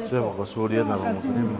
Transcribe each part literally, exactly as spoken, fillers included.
Sefa ko Suliana Lomokalima.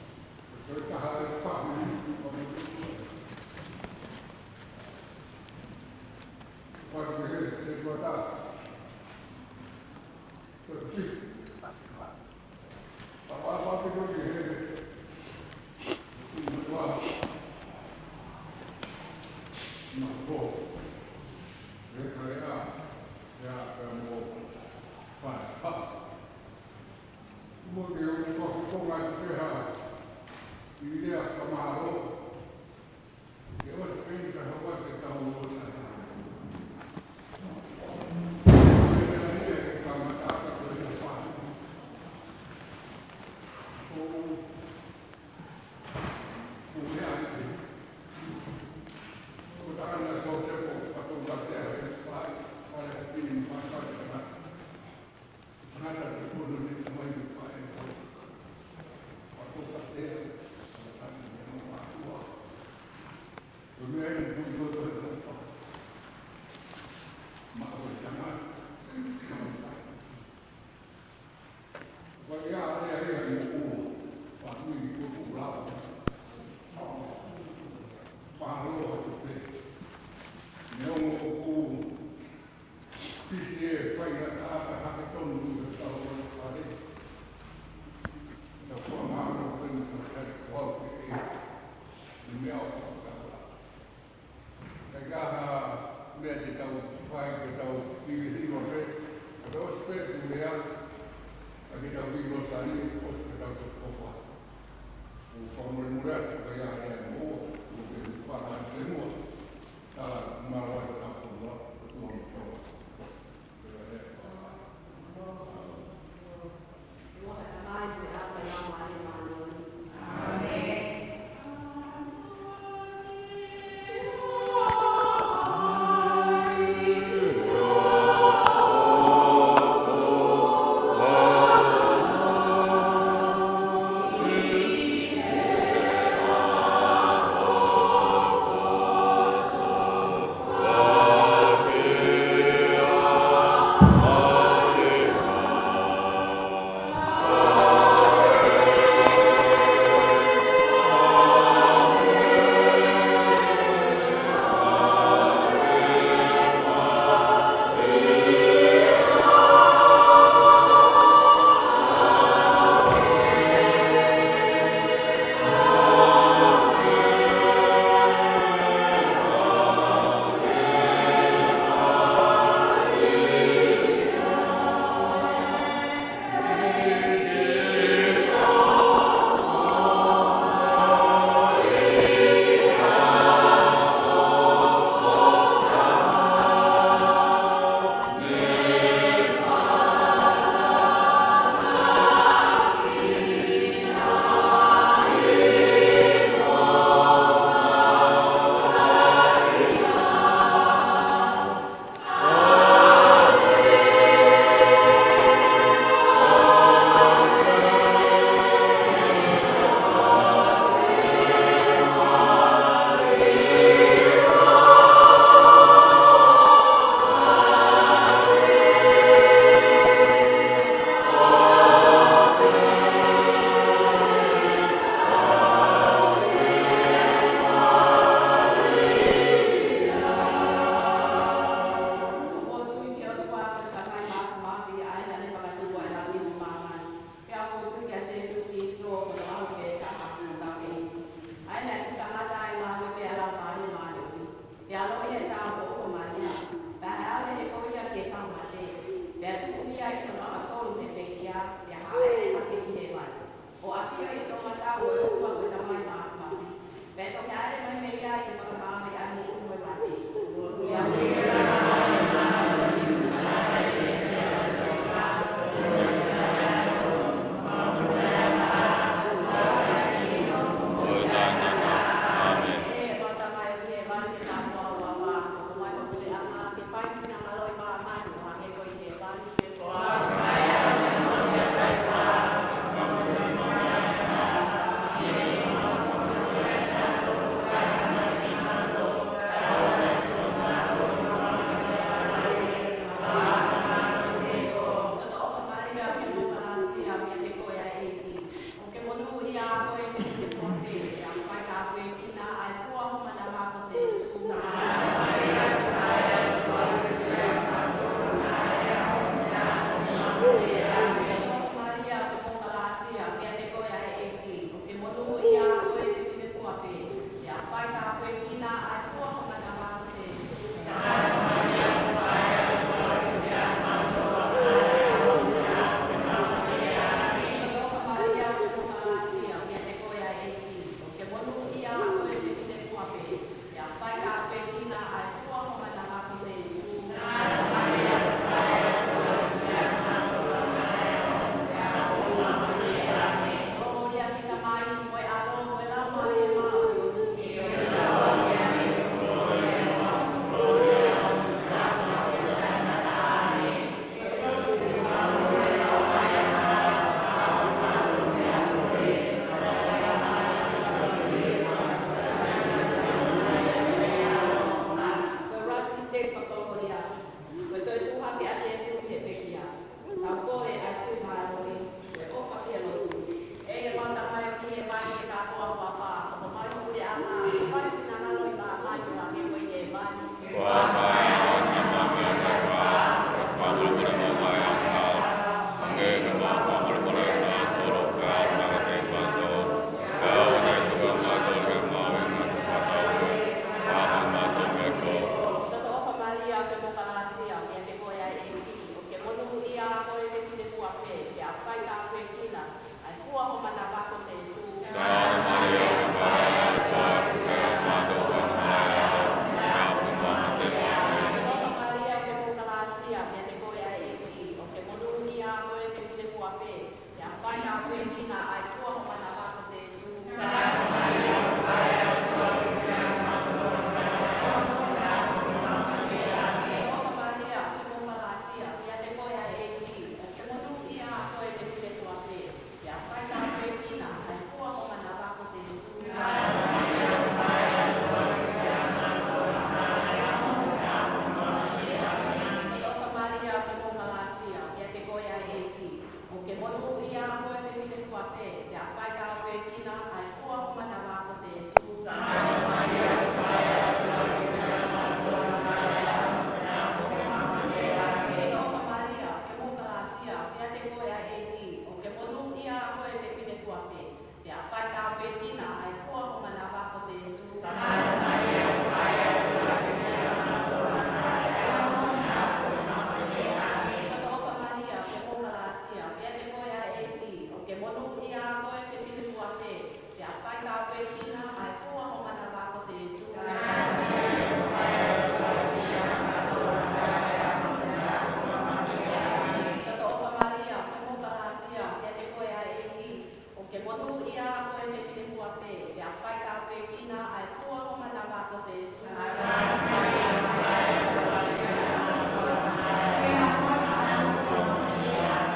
Monūʻia koe fefine fua pē, pea fai tāpuekina ʻa e fua ho manava ko Sēsū.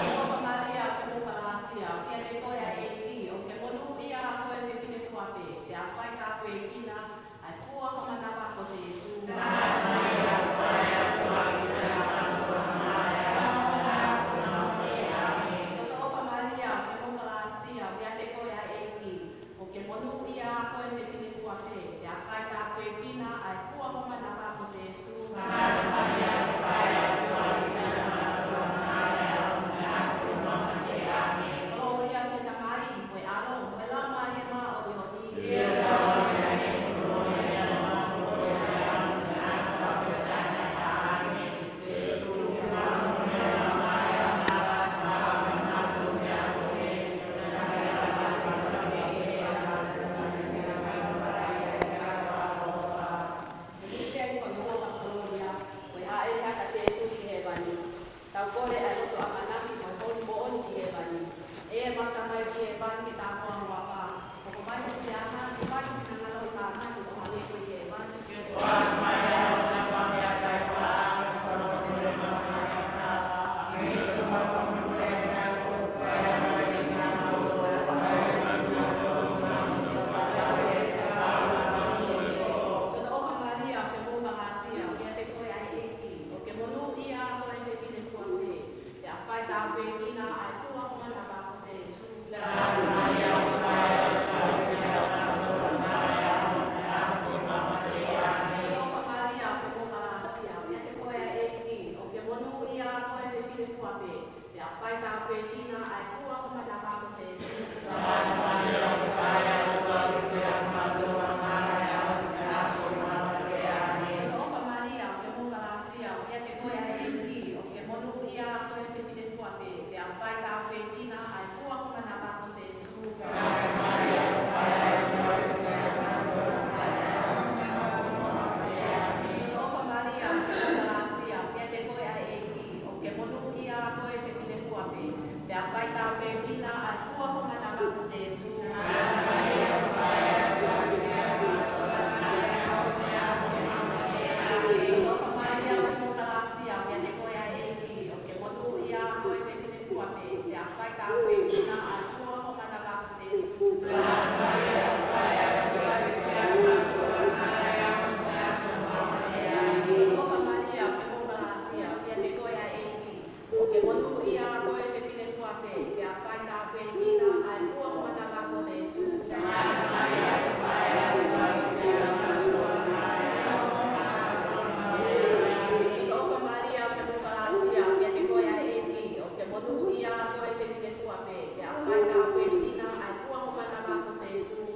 Sōlofa Malia, ʻoku ke maʻu kalāsia, ʻoku ʻiate koe ʻa e ʻEiki, ʻoku ke monūʻia koe fefine fua pē, pea fai tāpuekina ʻa e fua ho manava ko Sēsū. Sōlofa Malia, ʻoku ke maʻu kalāsia, ʻoku ʻiate koe ʻa e ʻEiki, ʻoku ke monūʻia koe fefine fua pē, pea fai tāpuekina ʻa e fua ho manava ko Sēsū. Kolōlia ki he Tamai, mo e ʻAlo, mo e Laumālie Māʻoniʻoni. Ko e ʻaʻeva ʻa Sēsū ki hēvani. Tau kole ʻa e loto ʻamanaki mo e holi moʻoni ki hēvani. ʻE mau Tamai ʻi hēvani, ke tāpuhā ho huafa. Hoko mai ho fiefia, ke fai ho finangalo ʻi māmani ʻo hangē ko ia ʻi hēvani. Sōlofa Malia, ʻoku ke maʻu kalāsia, ʻoku ʻiate koe ʻa e ʻEiki, ʻoku ke monūʻia koe fefine fua pē, pea fai tāpuekina ʻa e fua ho manava ko Sēsū. Sōlofa Malia, ʻoku ke maʻu kalāsia, ʻoku ʻiate koe ʻa e ʻEiki, ʻoku ke monūʻia koe fefine fua pē, pea fai tāpuekina ʻa e fua ho manava ko Sēsū. Sōlofa Malia, ʻoku ke maʻu kalāsia, ʻoku ʻiate koe ʻa e ʻEiki, ʻoku ke monūʻia koe fefine fua pē, pea fai tāpuekina ʻa e fua ho manava ko Sēsū. Sōlofa Malia, ʻoku ke maʻu kalāsia, ʻoku ʻiate koe ʻa e ʻEiki, ʻoku ke monūʻia koe fefine fua pē, pea fai tāpuekina ʻa e fua ho manava ko Sēsū. Sōlofa Malia, ʻoku ke maʻu kalāsia, ʻoku ʻiate koe ʻa e ʻEiki, ʻoku ke monūʻia koe fefine fua pē, pea fai tāpuekina ʻa e fua ho manava ko Sēsū. Sōlofa Malia, ʻoku ke maʻu kalāsia, ʻoku ʻiate koe ʻa e ʻEiki, ʻoku ke monūʻia koe fefine fua pē, pea fai tāpuekina ʻa e fua ho manava ko Sēsū. Sōlofa Malia, ʻoku ke maʻu kalāsia, ʻoku ʻiate koe ʻa e ʻEiki, ʻoku ke monūʻia koe fefine fua pē, pea fai tāpuekina ʻa e fua ho manava ko Sēsū.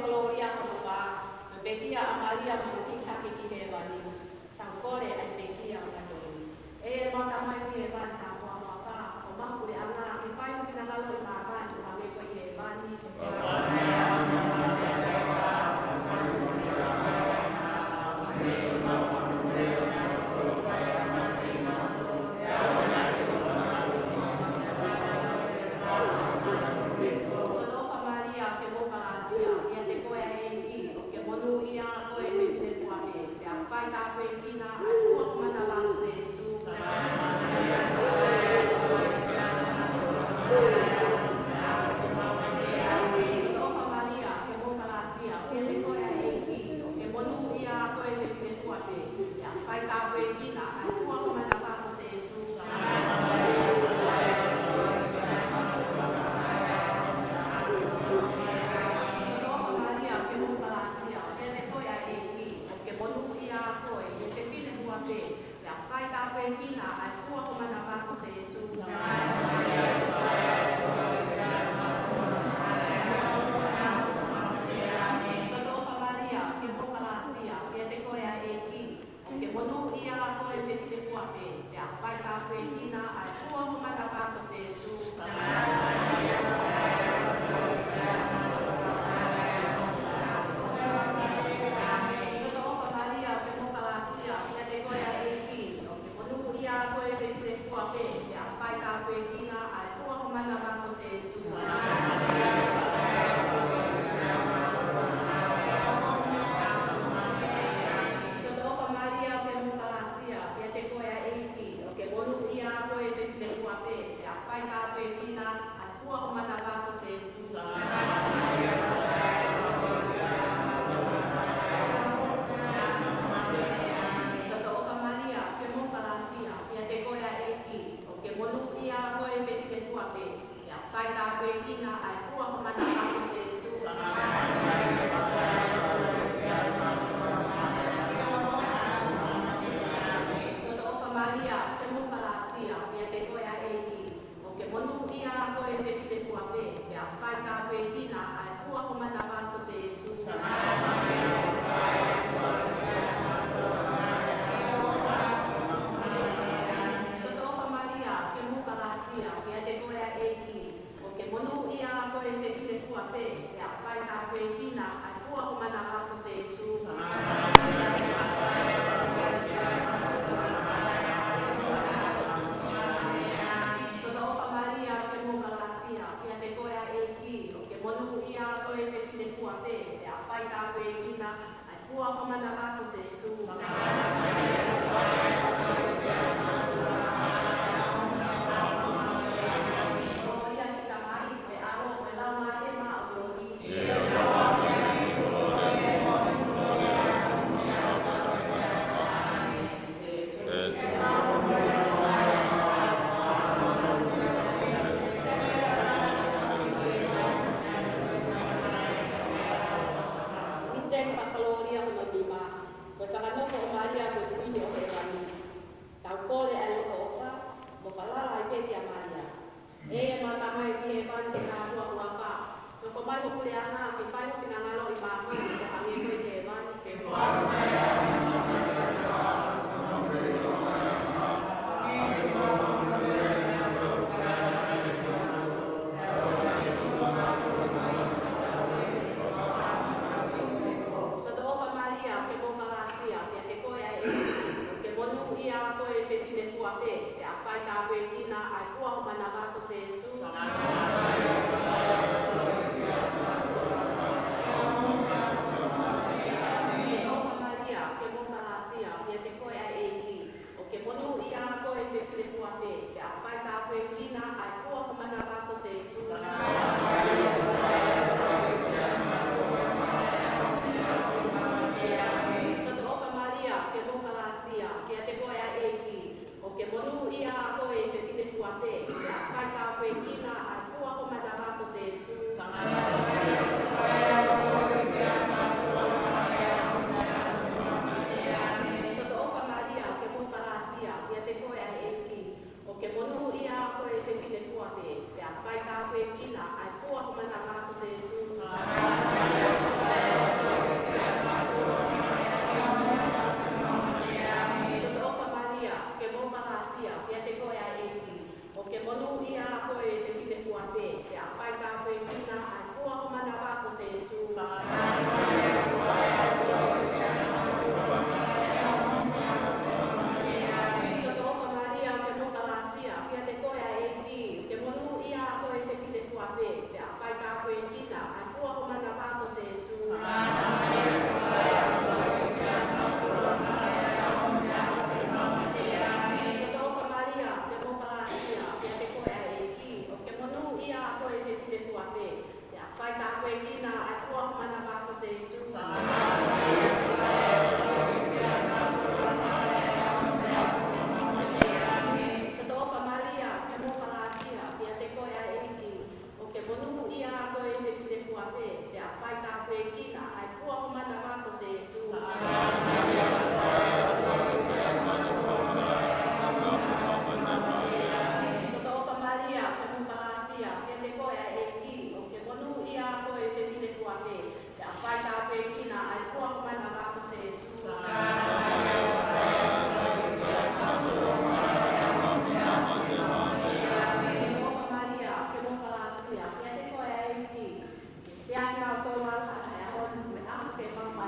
Kolōlia ki ho huafa, mo e pekia ʻa Malia mo e hiki hake ki hēvani. Tau kole ʻa e pekia ʻo e ʻOtua. ʻE ʻemau Tamai ʻi hēvani, ko ho huafa ke maʻu ʻa e puleʻanga, ke fai ho finangalo ʻi māmani, ʻo hangē ko ia ʻi hēvani. Sotoʻofa Malia, ʻoku ke maʻu kalasia, ʻiate koe ʻa e ʻEiki, ʻoku ke monūʻia koe ʻi he fefine fua pē, pea ʻoku fai tāpuekina ʻa e fua ʻo ho manava ko Sēsū. Sotoʻofa Malia, ʻoku ke maʻu kalasia, ʻiate koe ʻa e ʻEiki, ʻoku ke monūʻia koe ʻi he fefine fua pē, pea ʻoku fai tāpuekina ʻa e fua ʻo ho manava ko Sēsū. Sotoʻofa Malia, ʻoku ke maʻu kalasia, ʻiate koe ʻa e ʻEiki, ʻoku ke monūʻia koe ʻi he fefine fua pē, pea ʻoku fai tāpuekina ʻa e fua ʻo ho manava ko Sēsū. Sotoʻofa Malia, ʻoku ke maʻu kalasia, ʻiate koe ʻa e ʻEiki, ʻoku ke monūʻia koe ʻi he fefine fua pē, pea ʻoku fai tāpuekina ʻa e fua ʻo ho manava ko Sēsū. Sotoʻofa Malia, ʻoku ke maʻu kalasia, ʻiate koe ʻa e ʻEiki, ʻoku ke monūʻia koe ʻi he fefine fua pē, pea ʻoku fai tāpuekina ʻa e fua ʻo ho manava ko Sēsū. Sotoʻofa Malia, ʻoku ke maʻu kalasia, ʻiate koe ʻa e ʻEiki, ʻoku ke monūʻia koe ʻi he fefine fua pē, pea ʻoku fai tāpuekina ʻa e fua ʻo ho manava ko Sēsū. Sotoʻofa Malia, ʻoku ke maʻu kalasia, ʻiate koe ʻa e ʻEiki, ʻoku ke monūʻia koe ʻi he fefine fua pē, pea ʻoku fai tāpuekina ʻa e fua ʻo ho manava ko Sēsū. Sotoʻofa Malia, ʻoku ke maʻu kalasia, ʻiate koe ʻa e ʻEiki, ʻoku ke monūʻia koe ʻi he fefine fua pē, pea ʻoku fai tāpuekina ʻa e fua ʻo ho manava ko Sēsū. Sotoʻofa Malia, ʻoku ke maʻu kalasia, ʻiate koe ʻa e ʻEiki, ʻoku ke monūʻia koe ʻi he fefine fua pē, pea ʻoku fai tāpuekina ʻa e fua ʻo ho manava ko Sēsū. Sotoʻofa Malia, ʻoku ke maʻu kalasia, ʻiate koe ʻa e ʻEiki, ʻoku ke monūʻia koe ʻi he fefine fua pē, pea ʻoku fai tāpuekina ʻa e fua ʻo ho manava ko Sēsū. Kolōlia ki he Tamai, mo e ʻAlo, mo e Laumālie Māʻoniʻoni. Unisiteni fakakolōlia hono nima, ko e fakanofo ʻo Malia ko e Kuini ʻo Hēvani. Tau kole ʻa e loto ʻofa, mo falala ʻi he pekia ʻa Malia. ʻE ʻemau Tamai ʻi hēvani, ko ho huafa ke hoko mai ho puleʻanga, ke fai ho finangalo ʻi māmani, ʻo hangē ko ia ʻi hēvani. Sotoʻofa Malia, ʻoku ke maʻu kalasia, ʻiate koe ʻa e ʻEiki, ʻoku ke monūʻia koe ʻi he fefine fua pē, pea ʻoku fai tāpuekina ʻa e fua ʻo ho manava ko Sēsū.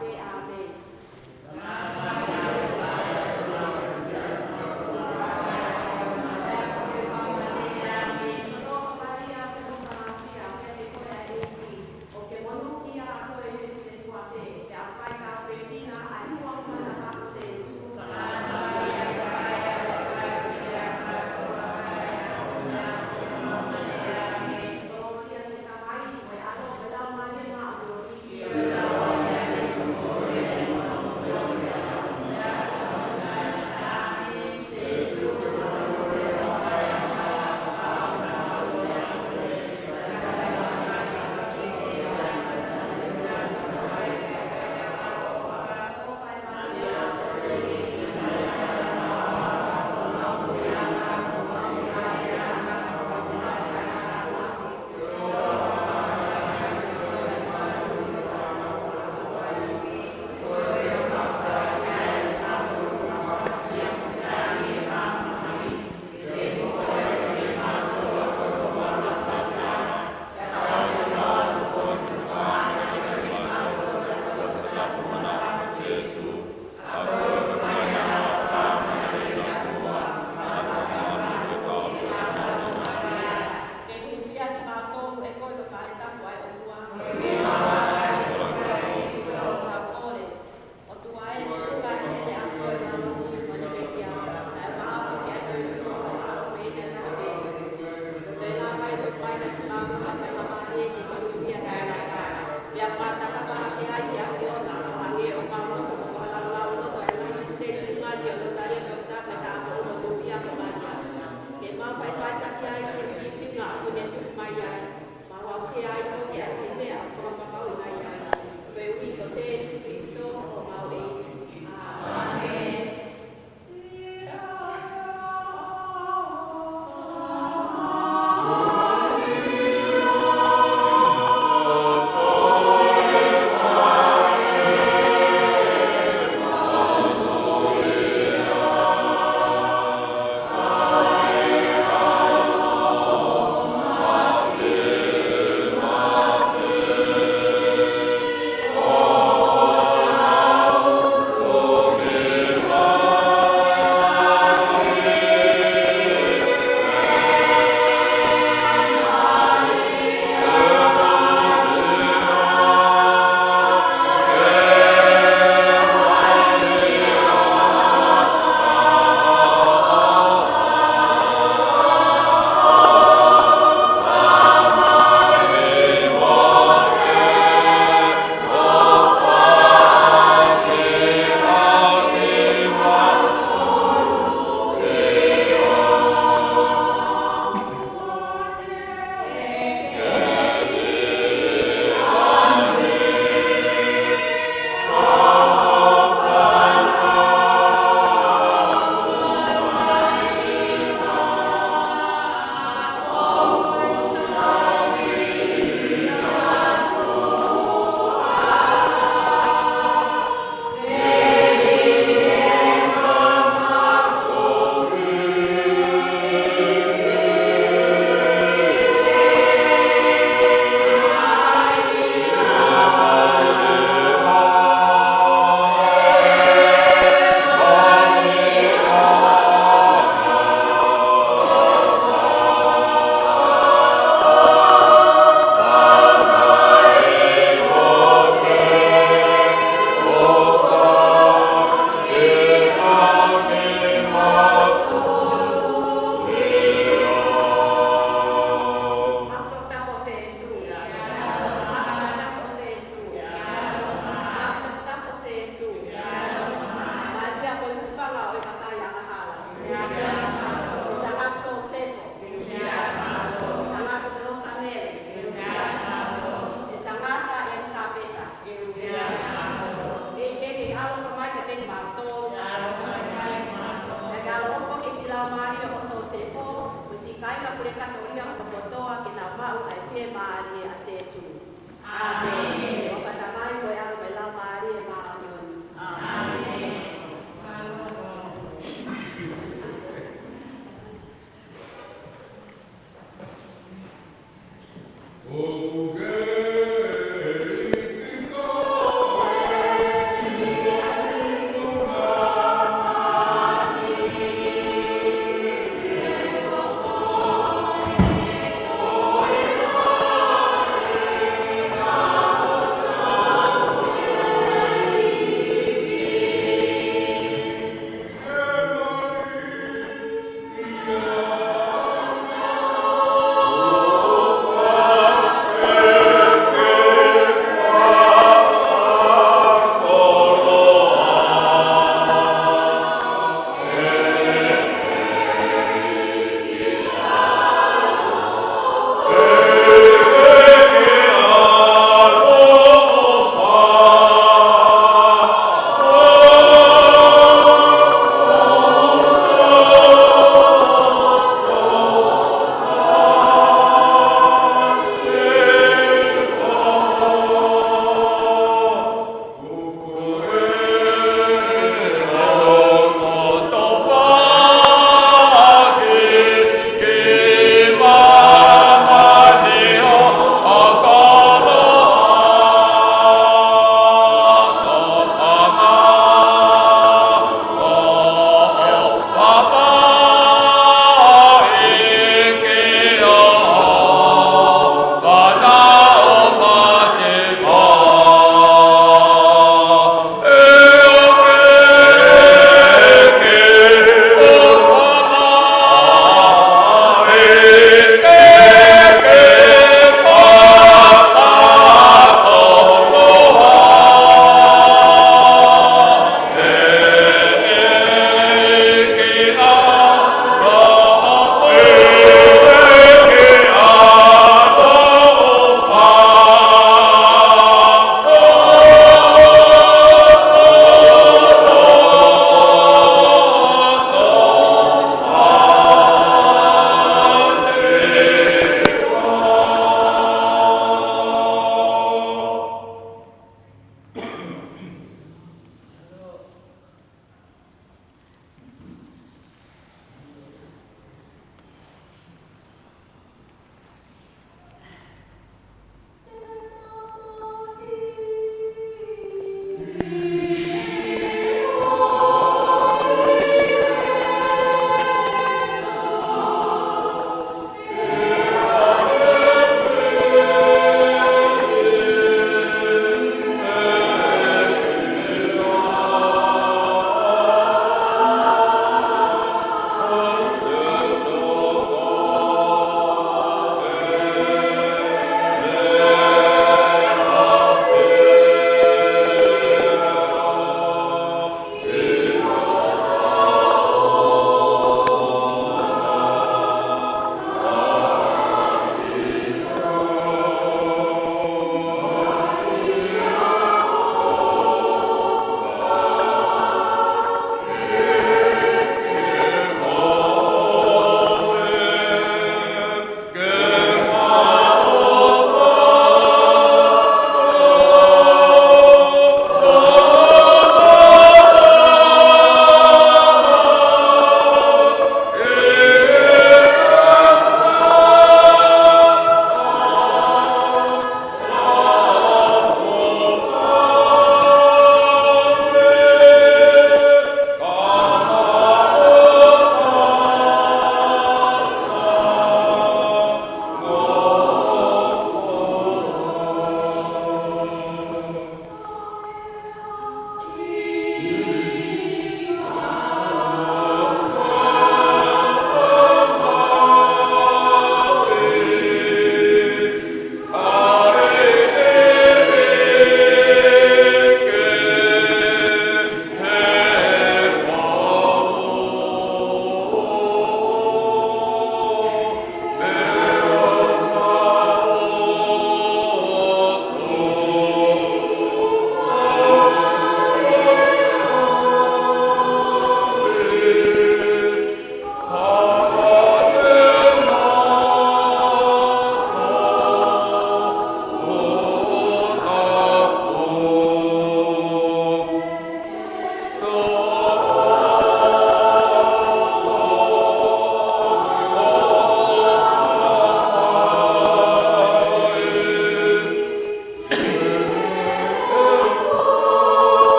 Pea pehē.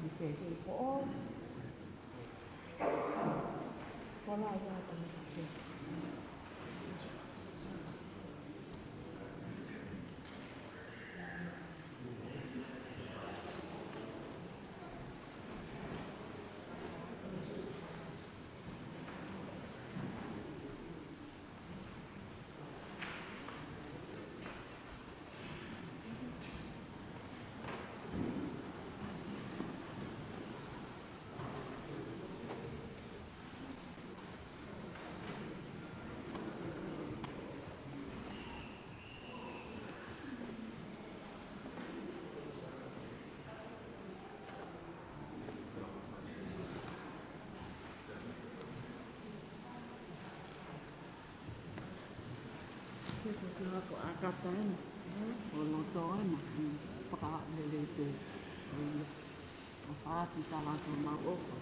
Ni ke ke ko o. Ko la ia ka ni ke. Ko e ko e ko e ʻakapana, ʻo loto ana, fakalelei pē. ʻO fāti talato mau ʻofa.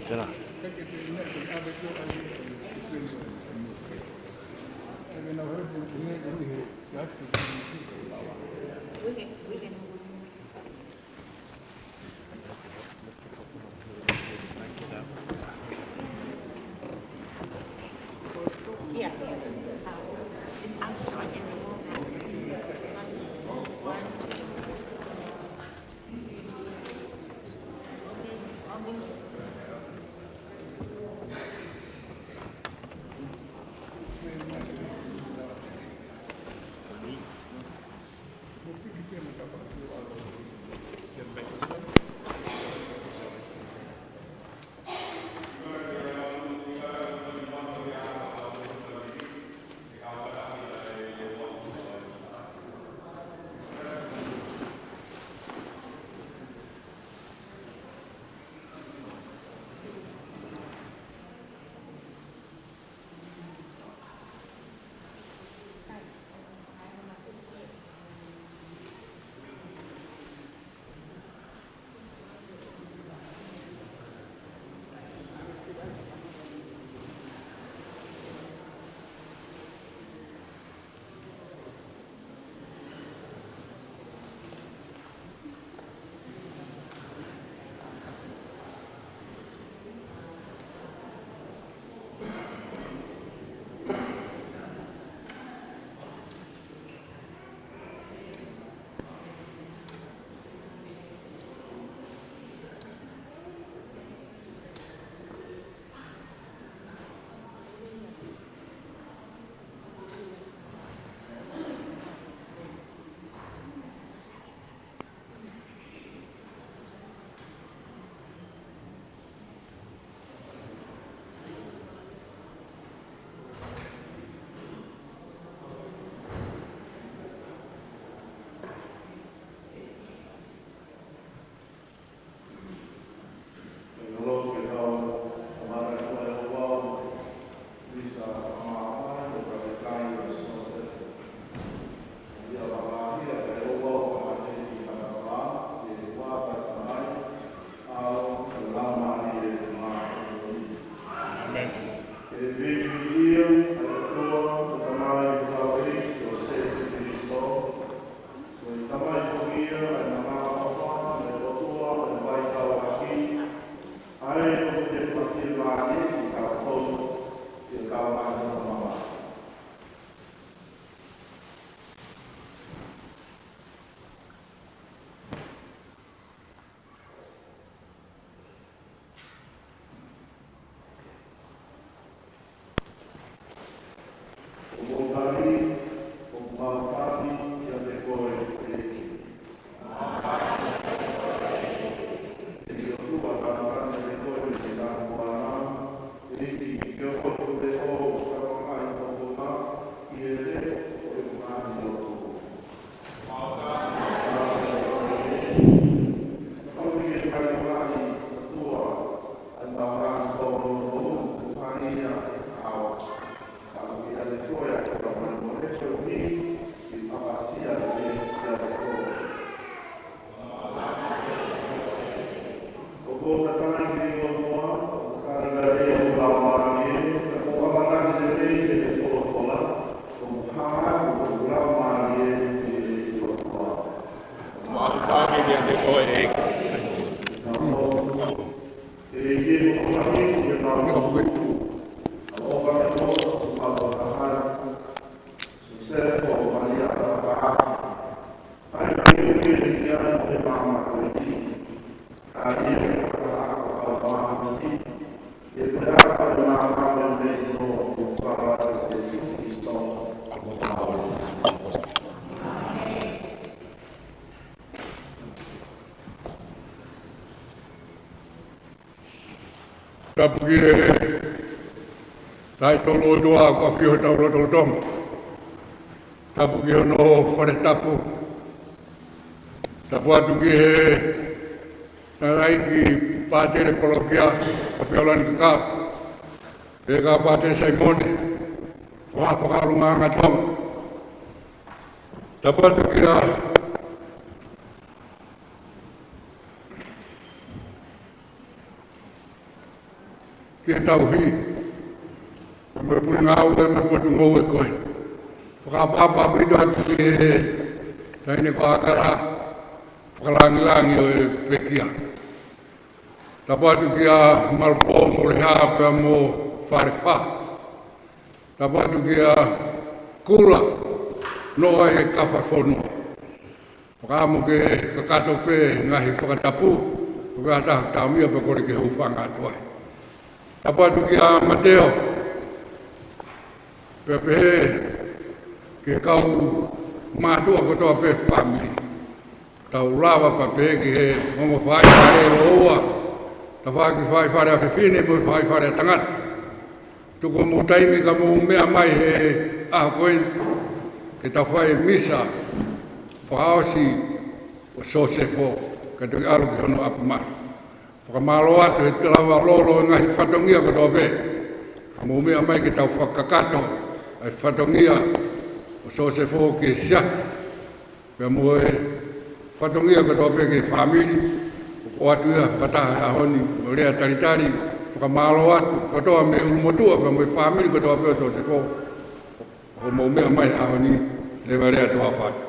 Tēnā. Ko e Tamai foki ia, ʻa e mamafa, ʻa e ʻOtua, ʻa e vaitauʻaki, ʻa ia ʻoku ne fakafiemālieʻi kitautolu, ke tau ʻi he mamafa. ʻOku mau tali, ʻoku mau tali kiate koe, ʻEiki. ʻEiki ʻOtua, mau tali kiate koe, ʻEiki Lātū Moana, ʻEiki, ke ʻoku ʻi he ʻOtua, ʻoku tau ʻi he fofonga, ʻi he leʻo ʻo e Māʻoniʻoni ʻOtua. Mālō ʻEiki. Tapu ki he Taʻe Tolu ʻOtua ʻoku ʻafio ʻi hotau lotolotonga. Tapu ki hono Fale Tapu. Tapu atu ki he Tangataʻeiki Pātele Polokia, ʻa Piolani Kakau, pea kia Pātele Saimone, ko e fakaʻulungaanga Tonga. Tapu atu kia, Pea tauhi. Mo e pule ngāue mo e potungāue ko ē. Fakaʻapaʻapa ʻaupito atu ki he taʻahine ko ʻAkala, fakalangilangi ʻo e pekia. Tapu atu kia Malupō mo Leha pea mo Falefa. Tapu atu kia Kula, noa e kafa fono. Fakaʻamu ke kakato pē ngaahi fakatapu, ko e taha taumia pea kole ke hūfanga atu ai. Tapu atu kia Mateo, pea pehē ki he kau mātuʻa kotoa pē fāmili. Tau lava pea pehē ki he ongo faifale ʻo e ʻOtua, tafaʻaki faifale ʻa fefine mo e faifale ʻa tangata. Tuku mou taimi ka mou meʻa mai he ʻaho ko ē ke tau fai e misa fakaʻosi ʻo Sosefo, ka toki ʻalu ki hono ʻapi mali. Fakamālō atu he te lava lolo e ngaahi fatongia kotoa pē. Ka mou meʻa mai ke tau fakakakato e fatongia ʻo Sosefo ki he siasi. Pea mo e fatongia kotoa pē ki he fāmili, ʻoku ʻoatu ia fakataha he ʻaho ni, mo e lea talitali, fakamālō atu kotoa mei ʻulumotuʻa, pea mo e fāmili kotoa pē ʻo Sosefo, ʻoku mou meʻa mai he ʻaho ni, leva lea toafa atu.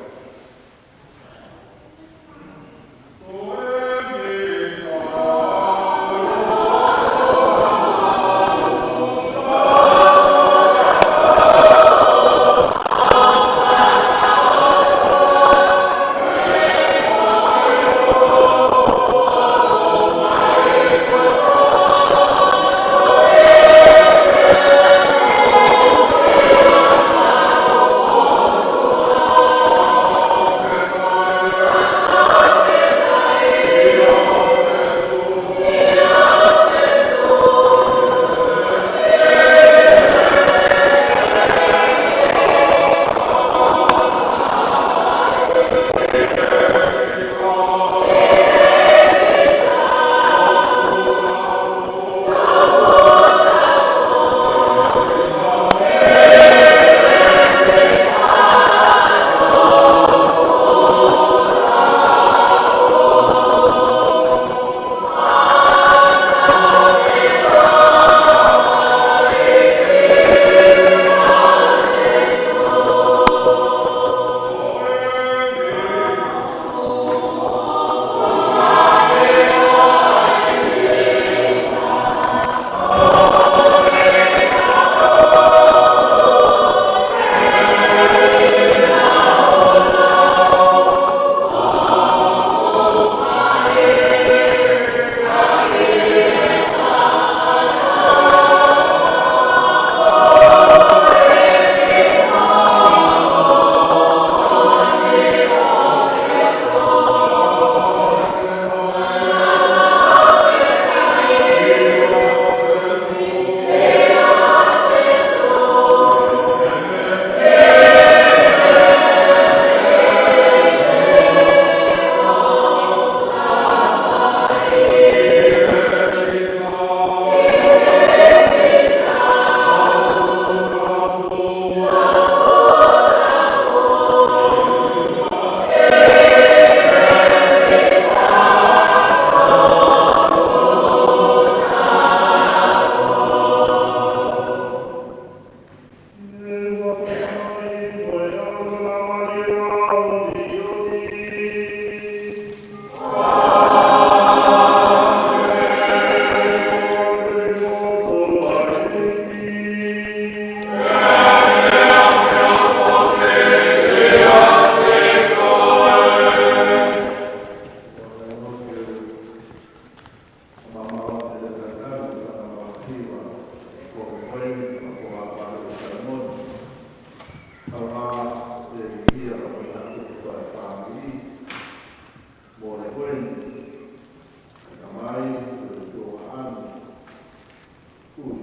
Ui,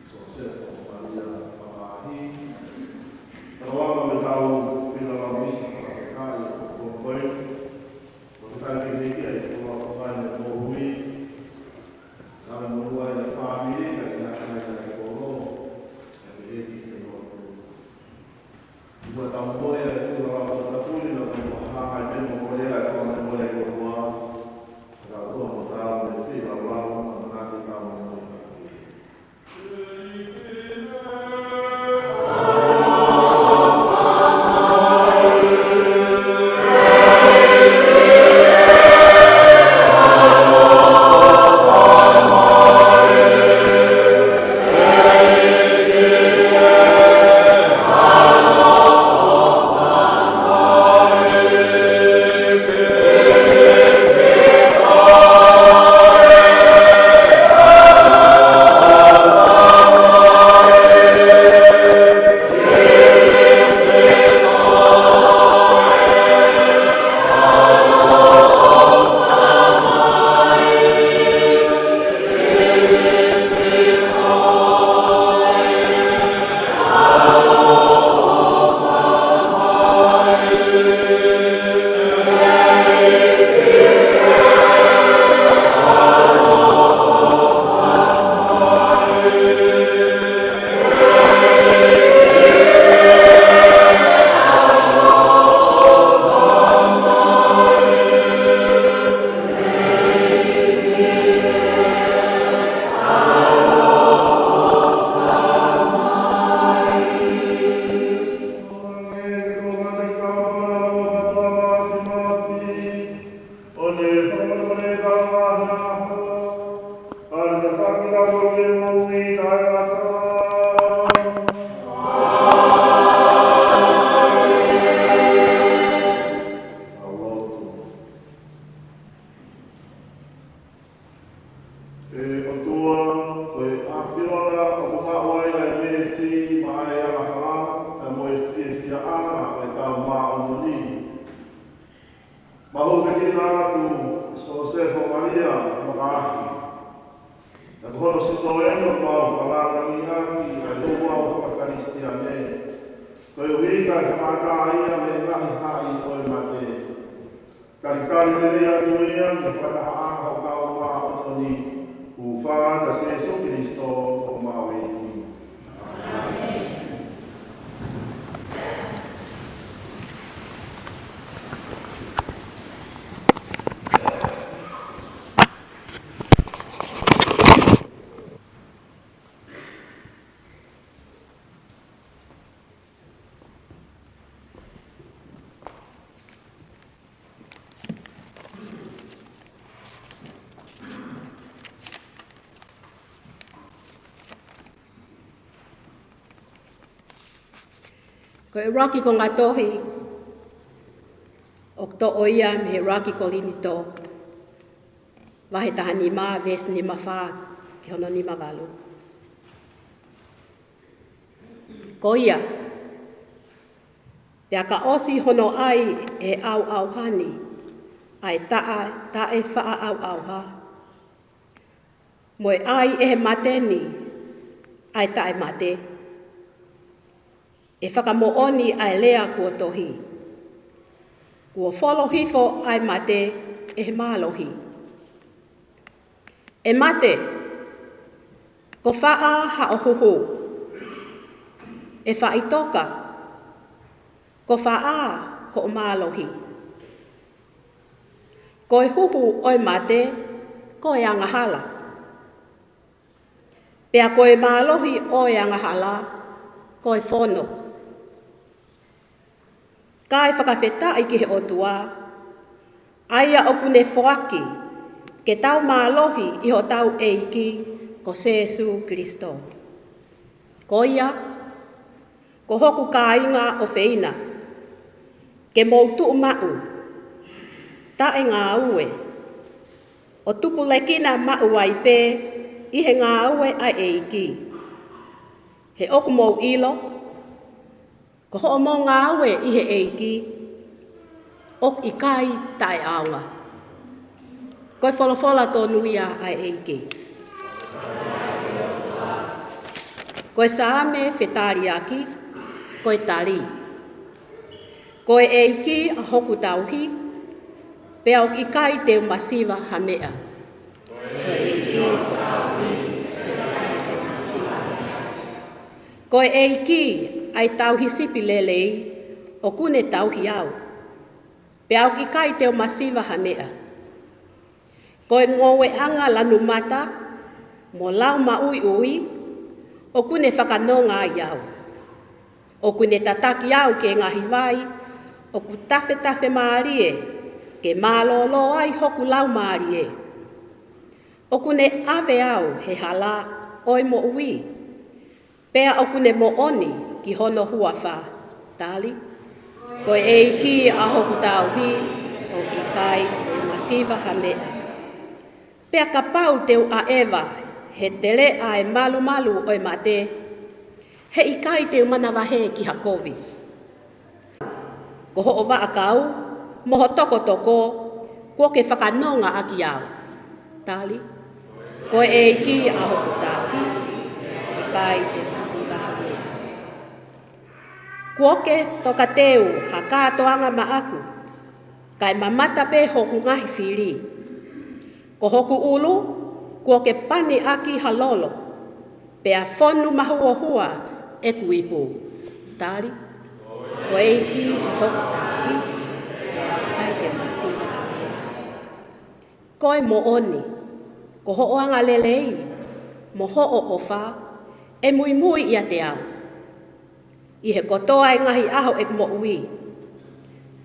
Sosefo Malia Mamahi. Taloanga me tau pina lau misa fakafetaʻi ʻo ko koe. Ko ke tai pehē ki ai ko lau ko mai ne mohui. Sala mo ua e fāmili ka ina sai na i kolo. E pehē ki ʻE ʻOtua, ko e ʻAfio ʻoku maʻu ai ʻa e meesi maʻa e angahala, pea mo e fiefiaʻanga ʻo e Kau Māʻoniʻoni. Mau hūfekina atu Sosefo Malia Makaahi, pea ko hono sitoena ʻoku mau fakalangilangiʻaki ʻa e ouau fakakalisitiane, koeʻuhi kae fakaʻatā ia mei he ngaahi haʻi ʻo e mate. Talitali lelei atu ia ki he fakatahaʻanga ʻo e Kau Māʻoniʻoni, ʻi he huafa ʻo Sēsū Kilisitō ko homau ʻEiki. Ko e ʻuluaki konga tohi ʻoku toʻo ia mei he ʻuluaki Kolinitō, vahe taha nima, veesi nima fā ki hono nima valu. Ko ia, pea ka ʻosi hono ʻai ʻe he ʻauʻauha ni ʻa e taʻe, taʻe faʻa ʻauʻauha, mo e ʻai ʻe he mate ni ʻa e taʻe mate, ʻe fakamoʻoni ʻa e lea kuo tohi: Kuo folo hifo ʻa e mate ʻe he mālohi. ʻE mate, ko fē haʻo huhu? ʻE faʻitoka, ko fē hoʻo mālohi? Ko e huhu ʻo e mate ko e angahala, pea ko e mālohi ʻo e angahala ko e fono. Kae fakafetaʻi ki he ʻOtua, ʻa ia ʻoku ne foaki ke tau mālohi ʻi hotau ʻEiki ko Sēsū Kilisitō. Ko ia, ko hoku kāinga ʻofeina, ke mou tuʻu maʻu, taʻe ngāue, ʻo tupulekina maʻu ai pē ʻi he ngāue ʻa e ʻEiki. He ʻoku mou ʻilo, ko hoʻomou ngāue ʻi he ʻEiki, ʻoku ʻikai taʻeʻaonga. Ko e folofola tonu ia ʻa e ʻEiki. Ko e Saame fetaliaki, ko e tali. Ko e ʻEiki ʻa hoku tauhi, pea ʻoku ʻikai te u masiva ha meʻa. Ko e ʻEiki ʻa hoku tauhi, pea ʻoku ʻikai te u masiva ha meʻa. Ko e ʻEiki ʻa e tauhi sipi lelei, ʻoku ne tauhi au, pea ʻoku ʻikai te u masiva ha meʻa. Ko e ngoueʻanga lanu mata mo laumaʻuiʻui, ʻoku ne fakanonga ai au. ʻOku ne tataki au ki he ngaahi vai ʻoku tafetafe mālie, ke mālōlō ai hoku laumālie. ʻOku ne ʻave au he hala ʻo e moʻui, pea ʻoku ne moʻoni ki hono huafa. Tali. Ko e ʻEiki ʻa hoku tauhi, ʻoku ʻikai te u masiva ha meʻa. Pea kapau te u ʻaʻeva he teleʻa ʻo e malumalu ʻo e mate, he ʻikai te u manavahē ki ha kovi. Ko hoʻo vaʻakau mo ho tokotoko kuo ke fakanonga ʻaki au. Tali. Ko e ʻEiki ʻa hoku tauhi, ʻikai te u masiva ha meʻa. Kuo ke tokateu ha kātoanga maʻaku, kae mamata pē hoku ngaahi fili. Ko hoku ʻulu kuo ke pani ʻaki ha lolo, pea fonu mahuohua ʻeku ipu. Tali. Ko e ʻEiki ʻa hoku tauhi, pea ʻikai te u masiva ha meʻa. Ko e moʻoni, ko hoʻo angalelei mo hoʻo ʻofa ʻe muimui ʻiate au ʻi he kotoa e ngaahi ʻaho ʻeku moʻui.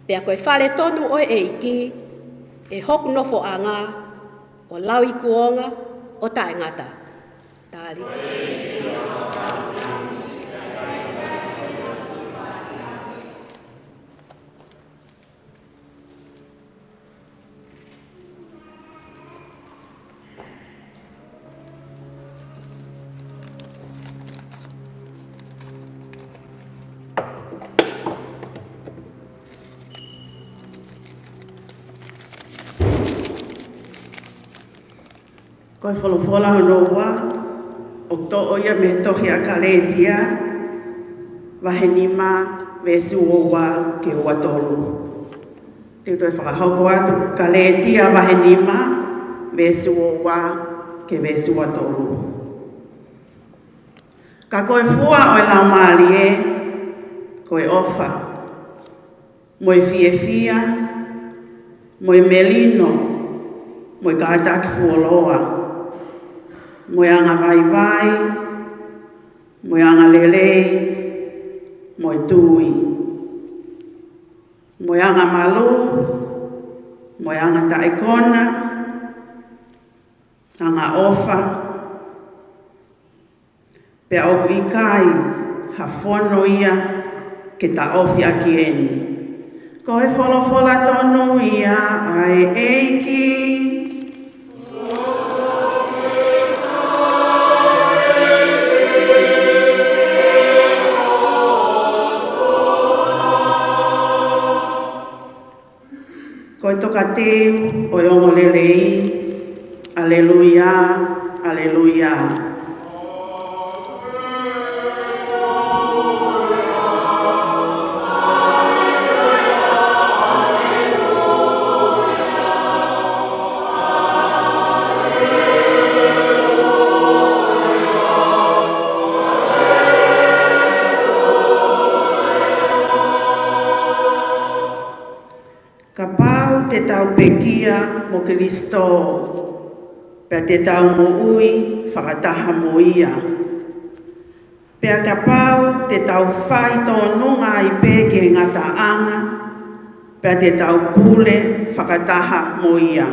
Pea ko e fale tonu ʻo e ʻEiki ʻe hoku nofoʻanga, ʻo lauikuonga ʻo taʻengata. Tali. Ko e folofola hono ua, ʻoku toʻo ia mei he tohi ʻa Kalētia, vahe nima, veesi ua ua ki he ua tolu. Te u toe fakahoko atu, Kalētia vahe nima, veesi ua ua ki he veesi ua tolu. Ka ko e fua ʻo e Laumālie, ko e ʻofa, mo e fiefia, mo e melino, mo e kātaki fuoloa, mo e anga vaivai, mo e anga lelei, mo e tui, mo e anga malū, mo e anga taʻekona, anga ʻofa, pea ʻoku ʻikai ha fono ia ke taʻofi ʻaki eni. Ko e folofola tonu ia ʻa e ʻEiki. Ko e tokateu ʻo e ongoongolelei. ʻAleluia, ʻaleluia. Kapau te tau pekia mo Kalaisi, pea te tau moʻui fakataha mo ia. Pea kapau te tau fai tōnunga ai pē ki he ngataʻanga, pea te tau pule fakataha mo ia.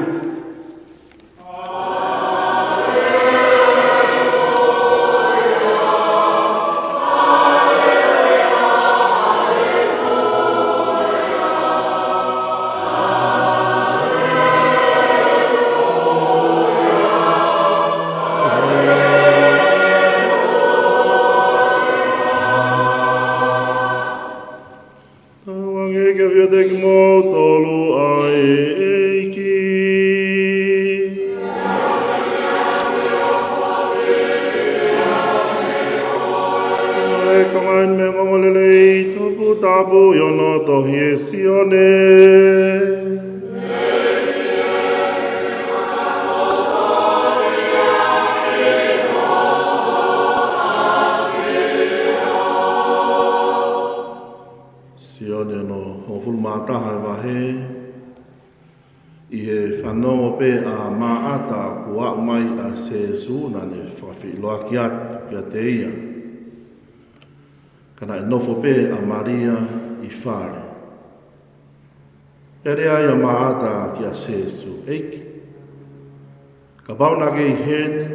Tauange ke ʻafio ʻiate kimoutolu ʻa e ʻEiki. ʻE konga eni mei he ongoongolelei toputapu ʻi hono tohi ʻe Sione. Sione hono hongofulu mā taha e vahe. ʻI he fanongo pē ʻa Maʻata kuo aʻu mai ʻa Sēsū, naʻa ne fakafeʻiloaki atu kiate ia. Ka naʻe nofo pē ʻa Malia ʻi fale. Pea lea ai ʻa Maʻata kia Sēsū, ʻEiki, kapau naʻa ke ʻi heni,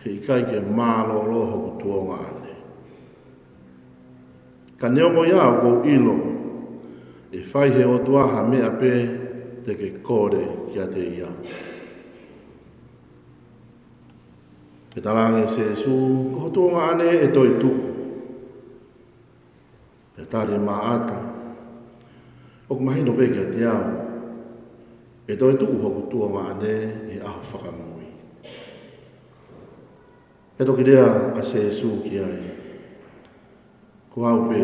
heʻikai ke mālōlō hoku tuongaʻane. Ka neongo ia ʻoku ou ʻilo ʻe fai ʻe he ʻOtua ha meʻa pē te ke kole kiate ia. Pea talaange ʻe Sēsū, ko ho tuongaʻane ʻe toe tuʻu. Pea tali ʻe Maʻata, ʻoku mahino pē kiate au ʻe toe tuʻu hoku tuongaʻane ʻi he ʻaho fakamui. Pea toki lea ʻa Sēsū ki ai, ko au pē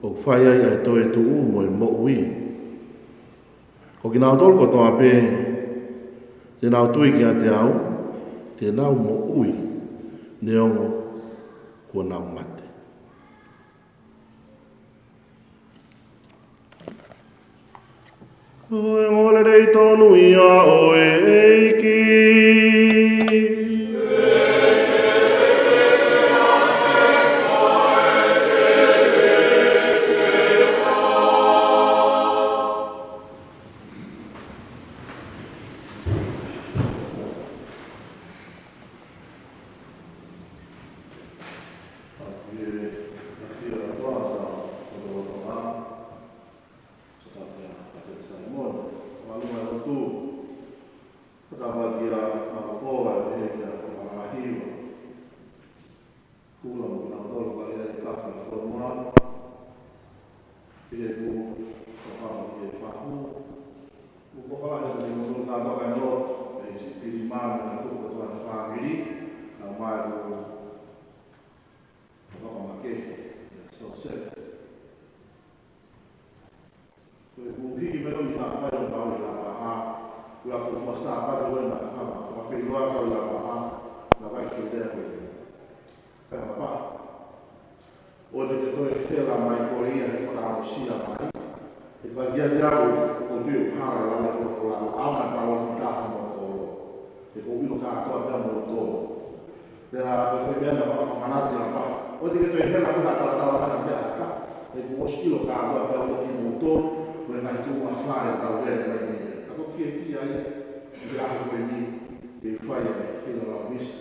ʻoku fai ai ʻa e toetuʻu mo e moʻui. Ko kinautolu kotoa pē te nau tui kiate au, te nau moʻui neongo kuo nau mate. Ko e ongoongolelei tonu ia ʻo e ʻEiki. Mālō e tuku atu ʻa e fāmili, ʻa mai ʻo Papa Make, Sosefa. Ko e kuo hiki mai ʻo ni hapai ʻo kau ʻi Lapaha, kuo fuofua Sāpate ko ena kama, fakafeʻiloaki kau ʻi Lapaha, na vai ki lea ko e. Pea Papa, ʻoua te ke toe hela mai koe ia he fakaʻosi mai. He ko e kiate au ʻoku ou tui ʻoku hala e lau e folofola, ʻa e palōfita mo tolo. He ʻoku ou ʻilo kātoa pē ʻa moutolu. Pea ko e foʻi meʻa naʻa ku fakamanatu ʻe Papa, ʻoua te ke toe hela mai ha talatala mai ha meʻa ʻe taha. He kuo u ʻosi ʻilo kātoa pē ʻa moutolu, mo e ngaahi tuʻunga fale ʻoku tau lele mai mei ai. Ka ʻoku ou fiefia ai, ʻi he ʻaho ko eni, ke fai ai e feilalau misa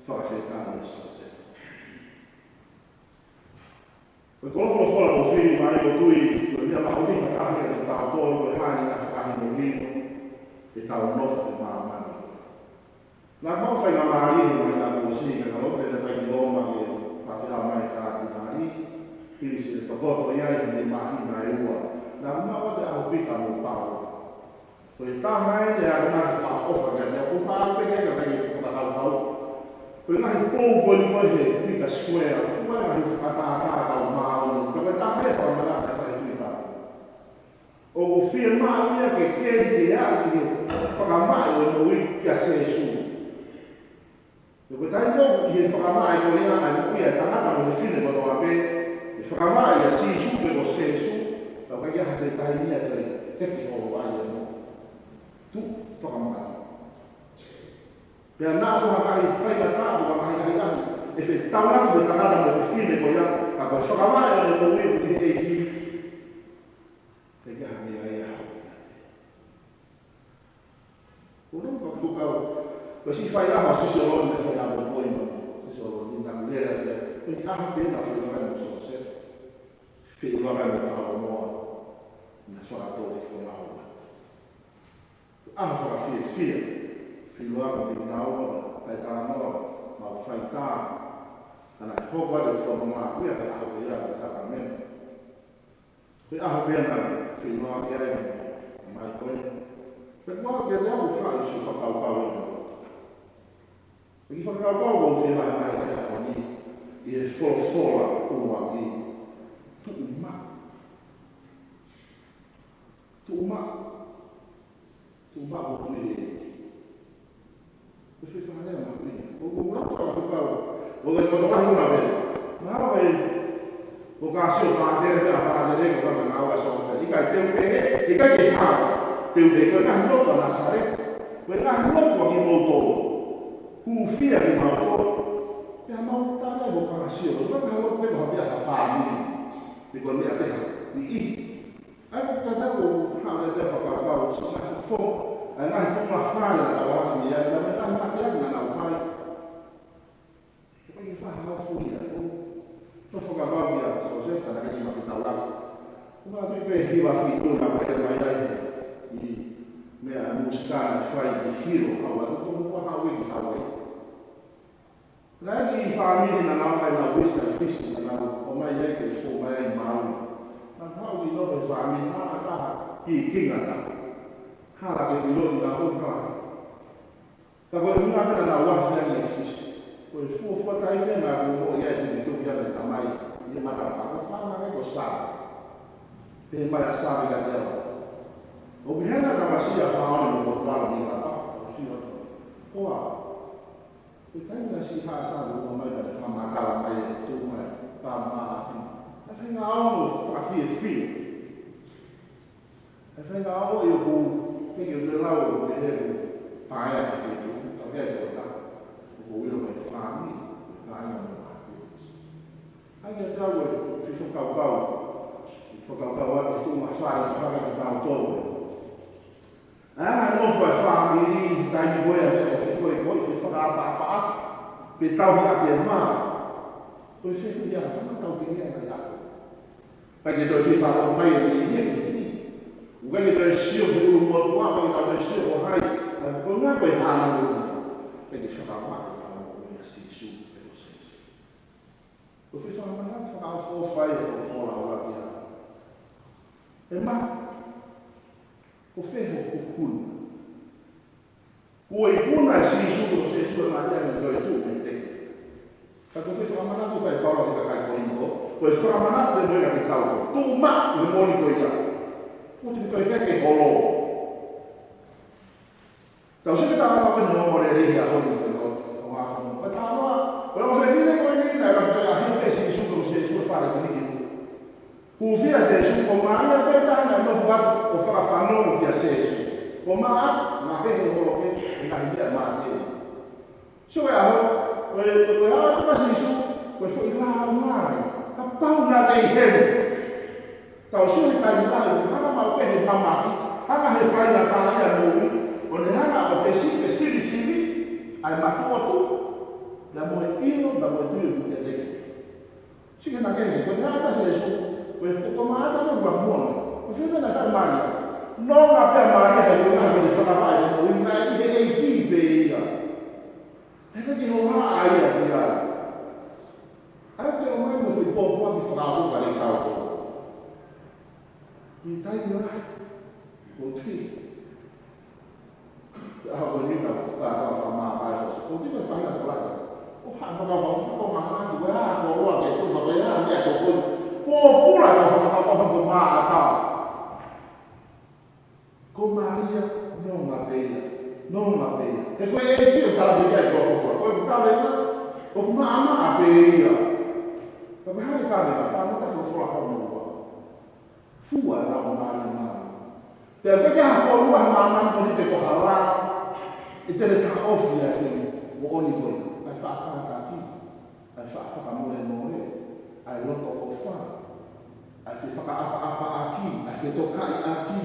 fakafetaʻi ʻa Sosefa. Ko e koloa folofola kuo fili mai, ʻoku ou tui ko e meʻa mahuʻinga taha kiate kitautolu, ko e hā e ngaahi fakahinohino ʻetau nofo he māmani. Naʻa mau faingamālie he māhina kuo ʻosi, ka naʻa mau pehē naʻa tau ʻi Loma ke fafeʻao mai e Katinali, hili siʻi tokoto ia ʻi he māhina ʻe ua. Naʻa mau ʻoatu e ʻaho Pita mo Paula. Ko e taha eni ʻa e ngaahi fakaʻofoʻofa kiate au, ʻoku ou faʻa pehē ka ʻikai ke fakakaukau. Ko e ngaahi pou ko eni ko ē he Pita Square, ko e ngaahi fakatātā ʻoku mau maʻu, ka ko e taha eni e fakamanatu ʻa e Faifekau. ʻOku fiemaʻu ia ke keli ke aʻu ki he fakamaʻa ʻo e moʻui kia Sēsū. He ko e taimi ʻoku ʻi he fakamaʻa ko ia ʻa e moʻui ʻa e tangata mo e fefine kotoa pē, ʻe fakamaʻa ʻia Sīsū pe ko Sēsū, ka ʻoku ʻikai ha toe taimi ia ke heke holo ai e moʻui. Tuʻu fakamaʻa. Pea naʻa mo ha ngaahi faingataʻa mo ha ngaahi ʻahiʻahi ʻe fetaulaki mo e tangata mo e fefine ko ia, ka ko e fakamaʻa ʻo e moʻui ʻoku ʻi he ʻEiki. Pea ʻikai ha meʻa ia ʻe hoko kiate ia. Ko hono fakakaukau, ko e siʻi faiʻaho ʻa Sisiolo naʻe fai ʻa e poini, Sisiolo naʻa ku lele ai, ko e ʻaho pē naʻa ku feʻiloaki mo Sosefa, feʻiloaki mo Kaunoa, naʻa ku fakatofu ko Naua. ʻAho fakafiefia, feʻiloaki mo Naua, kae talanoa, mau faitā, ka naʻe hoko atu e fononga ko ia he ʻaho ko ia ʻa e sākalamēniti. Ko e ʻaho pē naʻa ku feʻiloaki ai mo Michael. Pea kuo pehē ʻe au ʻoku ou ʻi ai siʻi fakakaukau ʻe ua. Ko e kiʻi fakakaukau ʻoku ou fie maʻu mai he ʻaho ni, ʻi he folofola ʻuluaki, tuʻu maʻu. Tuʻu maʻu. Tuʻu maʻu ʻo tui he ʻEiki. Ko e foʻi fakalea mahuʻinga. ʻOku ou lau fakakaukau. ʻOku ou ʻi he kotoa huna pē. Mahalo ko e, ko e kāsio pātele pē ʻa pātele ko e ngaahi ngāue ʻa Sosefa. ʻIkai te u pehē, ʻikai ke hā. Te u pehē ko e ngaahi lotu ʻa Nāsaleti. Ko e ngaahi lotu ʻa kimoutolu. Hūfia kimautolu. Pea mau tala mo kāsio. Ko e ngaahi lotu pē ko ha meʻa ha fāmili. Pe ko e meʻa pē ha niʻihi. ʻA ia ko e tatau ʻoku haʻu ʻa e fakakaukau, siʻi ngaahi fofonga, ʻa e ngaahi tuʻunga fale naʻa tau ʻi ai, mo e ngaahi mateaki naʻa nau fai. Ko e kiʻi fakahaofi ia, ko e fakakaukau ia, ko Sosefa naʻe ʻikai ke ma fetaulaki. Ko e ngaahi tuʻi pē hiva fitu naʻa ku ʻalu mai ai, ʻi he meʻa mūsika naʻe fai ʻi Hilo, ʻa ia ko e fuofua haʻu ia ki Hauaiʻi. Naʻe ʻi ai e kiʻi fāmili naʻa nau ō mai, nau visa ʻi Fisi, naʻa nau ō mai ai ke fou mai ai maʻu. Naʻa nau haʻu ʻo nofo he fāmili, naʻe ʻi ai ha kiʻi kinga taha. Hala ke ʻilo naʻa nau ō mai. Ka ko e ʻuhinga pē naʻa nau afe ange ʻi Fisi. Ko e fuofua taimi naʻa ku ō mai ai, tukituki ange e tamai ʻi he matapā, ko e fānau ko Sāve. Pehē mai ʻa Sāve kiate au, ʻoku ʻi hena e tamasiʻi ʻa Fāone mo Motuʻalo mei Lapaha, ʻo sio atu. Ko au. Ko e taimi naʻe siʻi haʻu ʻa Sāve ʻo ō mai, naʻe fakamatala mai e tuʻu mai, ka ma ʻapi. Naʻe feinga ʻo fakafiefia. Naʻe feinga ʻo ʻi ʻoku, ke ke lau ʻo pehē ʻoku paea he feituʻu, ka ʻoku ʻikai ke ʻoua. ʻOku ou ʻilo mai e fāmili, ko e kāinga mo e ʻapi. ʻA ia ʻoku ou fie fakakaukau, fie fakakaukau atu e tuʻunga fale ʻoku hanga ʻe kitautolu. ʻA e nofo ʻa e fāmili, taimi ko ia ʻoku fie ko e ko e fie fakaʻapaʻapa, fie tauhi ʻa e mā. Ko e fie ʻuhinga, ka ma tau pehē ʻa e ngaahi ako. ʻIkai ke toe fie fakaʻapaʻapa mai e niʻihi, e niʻihi. ʻOku ʻikai ke toe sio ki he ʻulumotuʻa, ʻikai ke toe sio ko hai. Ko e ngaahi ko e hana ʻulumotuʻa. ʻIkai ke fakamaʻa ʻa e moʻui ʻa Sīsū pe ko Sēsū. Ko e fie fakamanatu fakaʻofoʻofa ia ʻo e folofola ʻuluaki. ʻE ma, ko fē hoʻo kukuna? Kuo ikuna ʻe Sīsū, ko Sīsū ʻe Malia ʻene toetuʻu mei he teke. Ka ko e fakamanatu ʻoku fai ʻe Paula ki he kakai Kolinitō, ko e fakamanatu ʻoku ʻomai kiate kitautolu. Tuʻu maʻu he moʻoni ko ia. Kuo teʻeki toe ke ke holo. Tau sio ki he talanoa ko eni ʻo Mōsese he ʻaho ni, ko e talanoa, ko e talanoa, ko e ongo fefine ko eni naʻe ʻalu ʻo ʻalu ʻo hiki ʻe Sīsū, ko Sīsū ʻi he fale ko eni. Hūfia ʻa Sīsū, ko Malia pē taha naʻe nofo atu ʻo fakafanongo kia Sīsū. Ko Maʻata, naʻe holo pē ʻi he ngaahi meʻa ʻa Mātiu. Sio ki he ʻaho, ko e, ko e ʻalu atu ʻa Sīsū, ko e foʻi lāunga ia. Kapau naʻa ke ʻi heni. Tau sio ki he taimi lahi, hanga maʻu pē ʻe he mamahi, hanga ʻe he faingataʻaʻia moʻui, ʻo ne hanga ʻo pesi, pesi, pesi, ʻa e matuʻotuʻa, pea mo e ʻilo, pea mo e tui ʻoku ʻiate ia. Sio ki he naʻe hoko, ko e ʻalu atu ʻa Sīsū, ko e, ko Maʻata naʻe ʻuluaki muʻa. Ko fē naʻe fai ʻe Malia? Nonga pē ʻa Malia he ʻuhinga ko ʻene fakavaʻe ʻene moʻui, naʻe ʻi he ʻEiki pē ia. He ʻikai ke hohaʻa ia ki ai. ʻAi ke ʻomai mo e foʻi pōpoaki fakaʻofoʻofa kiate kitautolu. ʻI he taimi lahi, ko e tui. ʻA ko eni ka, ka tau fakamāfai ʻa Sīsū. Ko e tui ko e faʻahinga tokolahi. ʻO haʻu fakavau, ko e ngaahi, ko e hā, ko e ʻoua ke tuku, ko e hā, meʻa tokoni. Pōpula tau fakavau, ko Maʻata. Ko Malia, nonga pē ia, nonga pē ia. He ko e ʻEiki ʻoku tala pē ia ʻi he folofola. Ko e tala ia, ʻoku maʻamaʻa pē ia. Ka ko e hā e tala ia, tala ia folofola ko eni. Fua e lao ʻo Malia. Pea ʻikai ke ha fonua he māmani ko eni pe ko ha lao ʻe toe taʻofi ʻa e foʻi moʻoni ko ia. ʻA e faʻa kātaki, ʻa e faʻa fakamolemole, ʻa e loto ʻofa, ʻa e fefakaʻapaʻapaʻaki, ʻa e fetokaiʻaki.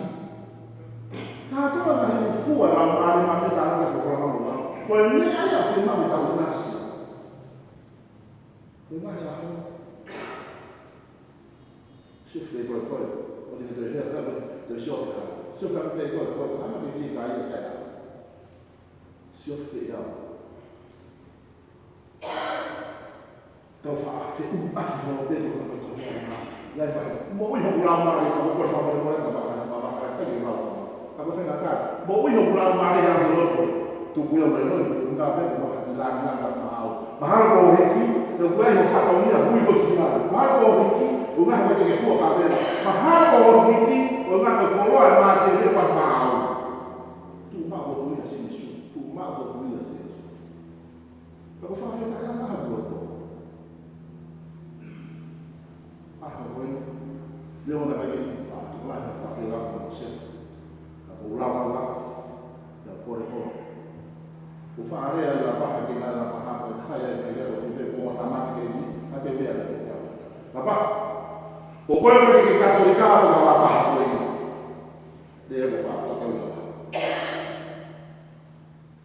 Kātoa e ngaahi fua e lao ʻo Malia, Malia tala ʻe he folofola ko eni. Ko e meʻa ia ʻoku fiemaʻu ke tau ʻinasi. Ko e ngaahi ʻaho. Sio ki he koe koe, ʻo te ke toe hea, hea, toe sio ki he ʻaho. Sio ki he koe koe, ʻana ke fie kai e kai. Sio ki he ʻaho. Tau faʻa feʻunuʻaki holo pē ko e koe koe. Ia e fai, moʻui hoku laumālie, ko e koe fakamolemole, ka maka, ka maka, ka ke lau. Ka ko e faingataʻa, moʻui hoku laumālie ʻa e ʻOtua. Tuku ia mai loto, tuku ka pē, ko e maka, ʻi langi, langi, ka maau. Mahalo ko e hiki, te u kei ʻi ho fatongia, ui ko ki ai. Mahalo ko e hiki, ʻo ngaahi mai te ke fua ka pē. Mahalo ko e hiki, ʻo ngaahi ko e koloa ʻe Mātiu ia ka maau. Tuʻu maʻu ʻo tui ʻa Sīsū, tuʻu maʻu ʻo tui ʻa Sīsū. Ka ko e fakafetaʻi ʻa e ʻaho ni. ʻAho ko eni, leo na kai ke fai atu, ko e fakafetaʻi ʻa Mōsese. Ka ko e lau ʻa e ʻaho, ia ko e kolo. Ko e faʻa lea ʻa Lapaha ke na Lapaha ko e taha ia ʻe kai lea ko e pe ko e tamaki ke ni, ka te lea lea ko e Lapaha. Ko koe ko e Katolika ko e Lapaha ko eni. Lea ko e faʻa ko e Lapaha.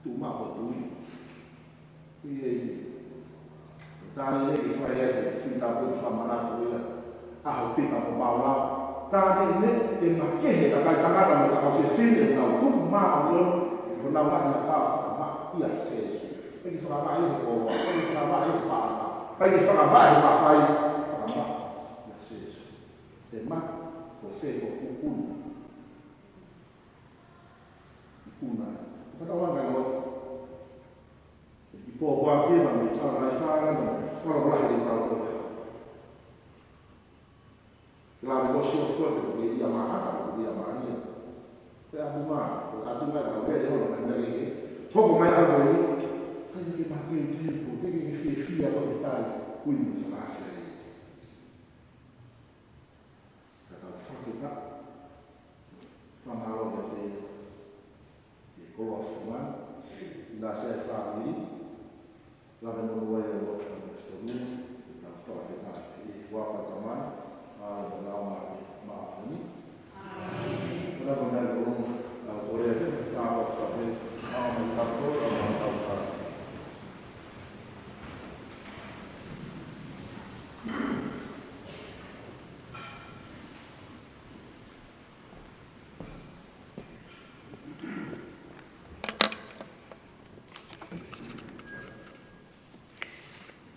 Tuʻu maʻu ʻo tui. ʻI he, ʻi he, tā naʻe fai ai ʻe he Tuʻi Tapu ʻa e fakamanatu ia, ʻaho Pita mo Paula. Tā naʻe, ke makehe e kakai tangata mo e kakai fefine ʻoku nau tupu maʻu ʻi honau ngaahi ʻapā, fakamaʻa ʻia Sīsū. ʻIkai ke fakamaʻa ʻi he koloa, ʻikai ke fakamaʻa ʻi he paʻanga, ʻikai ke fakamaʻa ʻi he mafai, fakamaʻa ʻia Sīsū. Te ma, ko fē ko e kupu. Ikuna. Fakatauange ʻo. ʻI pōpoaki ʻa e Maʻake, ʻa e Laisala, ʻa e Fala Lahi ʻi Taukoa. Ke lave ko Siofi ko e, ko e ia Maʻata, ko e ia Malia. Ko e ʻatu mā, ko e ʻatu mā, ko e vele hono, ko e meʻa ke. Hoko mai ʻa ko e, ʻikai ke ma teu teu, ko e ke ke fiefia ko e tai, kui mo fakafe ai. Ka tau fakafetaʻi, fakamālō kiate ia. Ke koloa fua, ʻi he ʻasi ʻa e fāmili, lave monū ai ʻa e lotu ʻa e Mastoni, ke tau fakafetaʻi, ʻi he huafa ʻo e Tamai, ʻa e Laumālie Māʻoniʻoni. Ko e lava mai ʻo e ʻaho ni, ʻa e kole atu, ʻa e fakafetaʻi, ʻa e mau tau, ʻa e mau tau.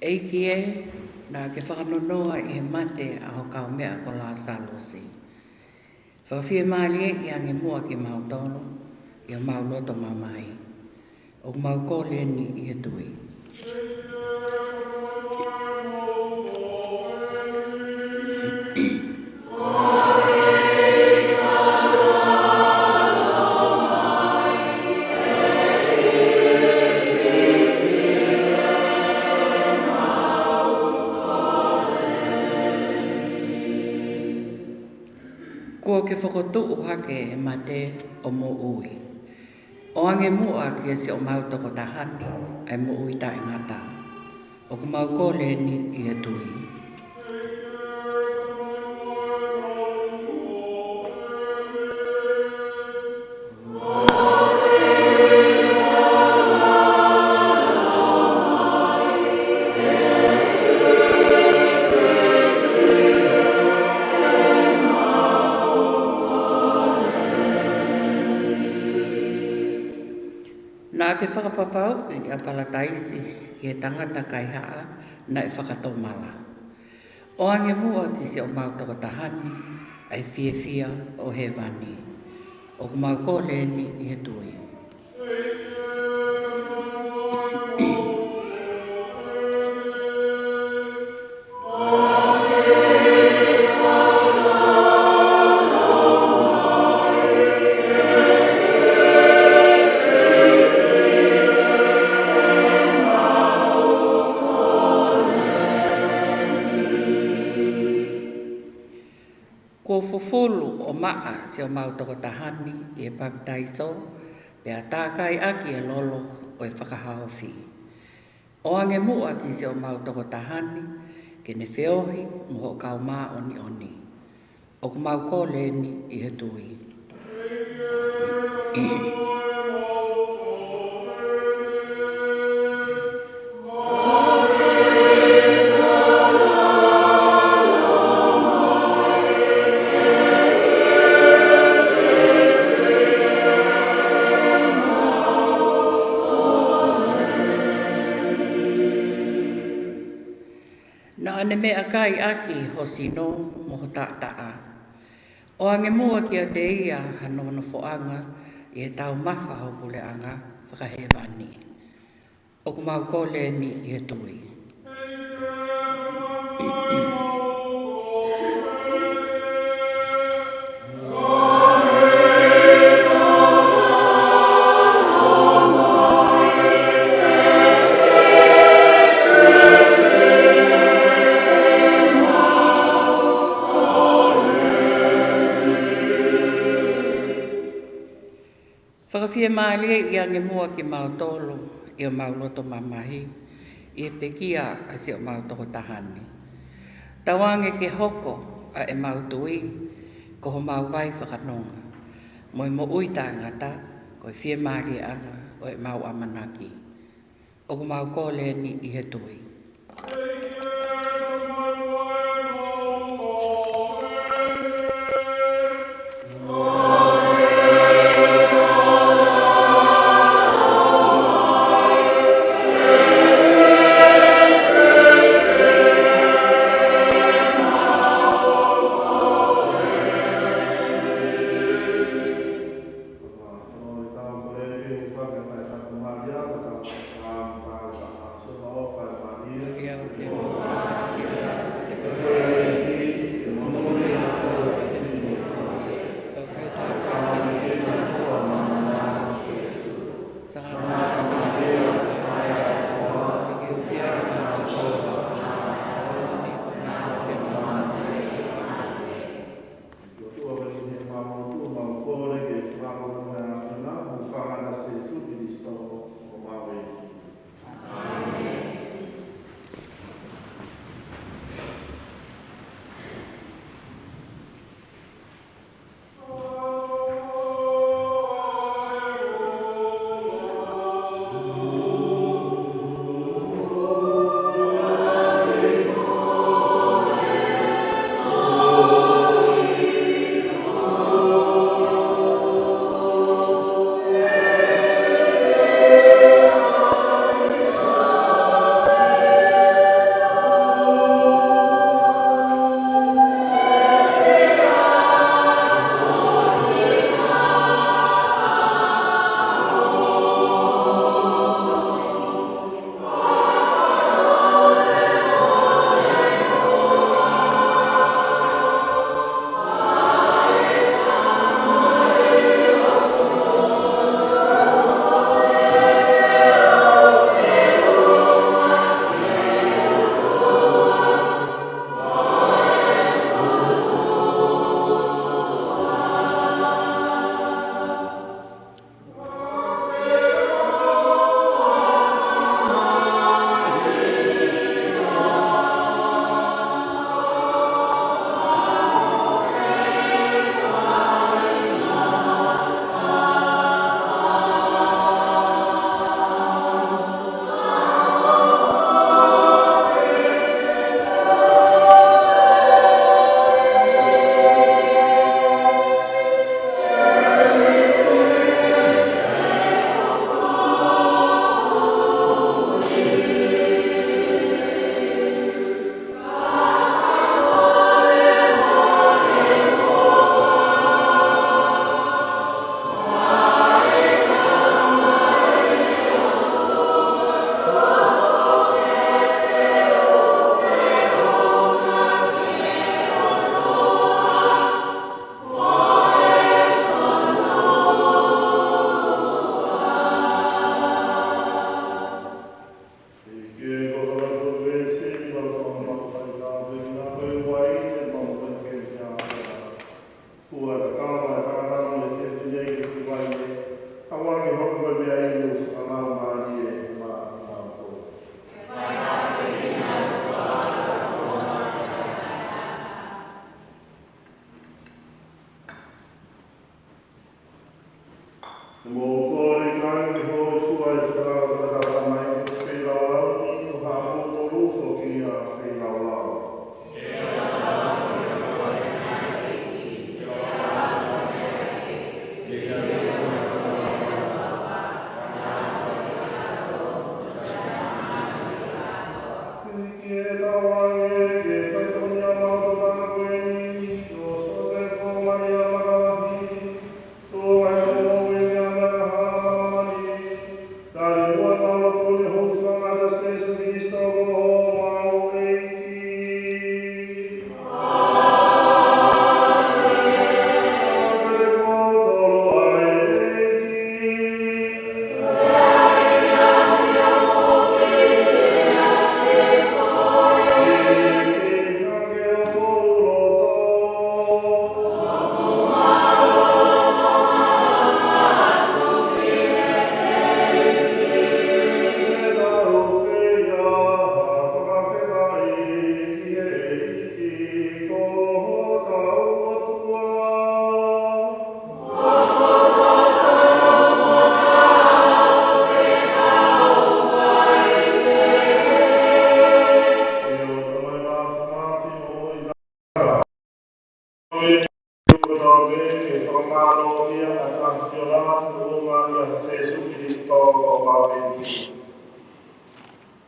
ʻEiki ē, naʻa ke fakanonoa ʻi he mate ʻa ho kaumeʻa ko Lāsalosi. Fakafiemālieʻi ange muʻa kimautolu, ʻi homau loto mamahi. ʻOku mau kole eni ʻi he tui. Kuo ke fokotuʻu hake e mate ʻo moʻui. ʻOange muʻa kia siʻomau tokotaha ni ʻa e moʻui taʻengata. ʻOku mau kole eni ʻi he tui. Naʻa ke fakapapauʻi ʻa Palataisi ki he tangata kaihaʻa naʻe fakatomala. ʻOange muʻa ki siʻomau tokotaha ni ʻa e fiefia ʻo hēvani. ʻOku mau kole eni ʻi he tui. Kuo fufulu ʻo maʻa siʻomau tokotaha ni ʻi he papitaiso, pea tākai ʻaki e lolo ʻo e fakahaofi. ʻOange muʻa ki siʻomau tokotaha ni ke ne feohi mo hoʻo kau māʻoniʻoni. ʻOku mau kole eni ʻi he tui. Naʻa ne meʻakai ʻaki ho sino mo ho taʻataʻa. ʻOange muʻa kiate ia ha nofonofoʻanga ʻi he taumafa ho puleʻanga fakahēvani. ʻOku mau kole eni ʻi he tui. Fakafiemālieʻi ange muʻa kimautolu ʻi homau loto mamahi ʻi he pekia ʻa siʻomau tokotaha ni. Tauange ke hoko ʻa ʻemau tui ko homau vai fakanonga, mo e moʻui taʻengata ko e fiemālieʻanga ʻo ʻemau ʻamanaki. ʻOku mau kole eni ʻi he tui.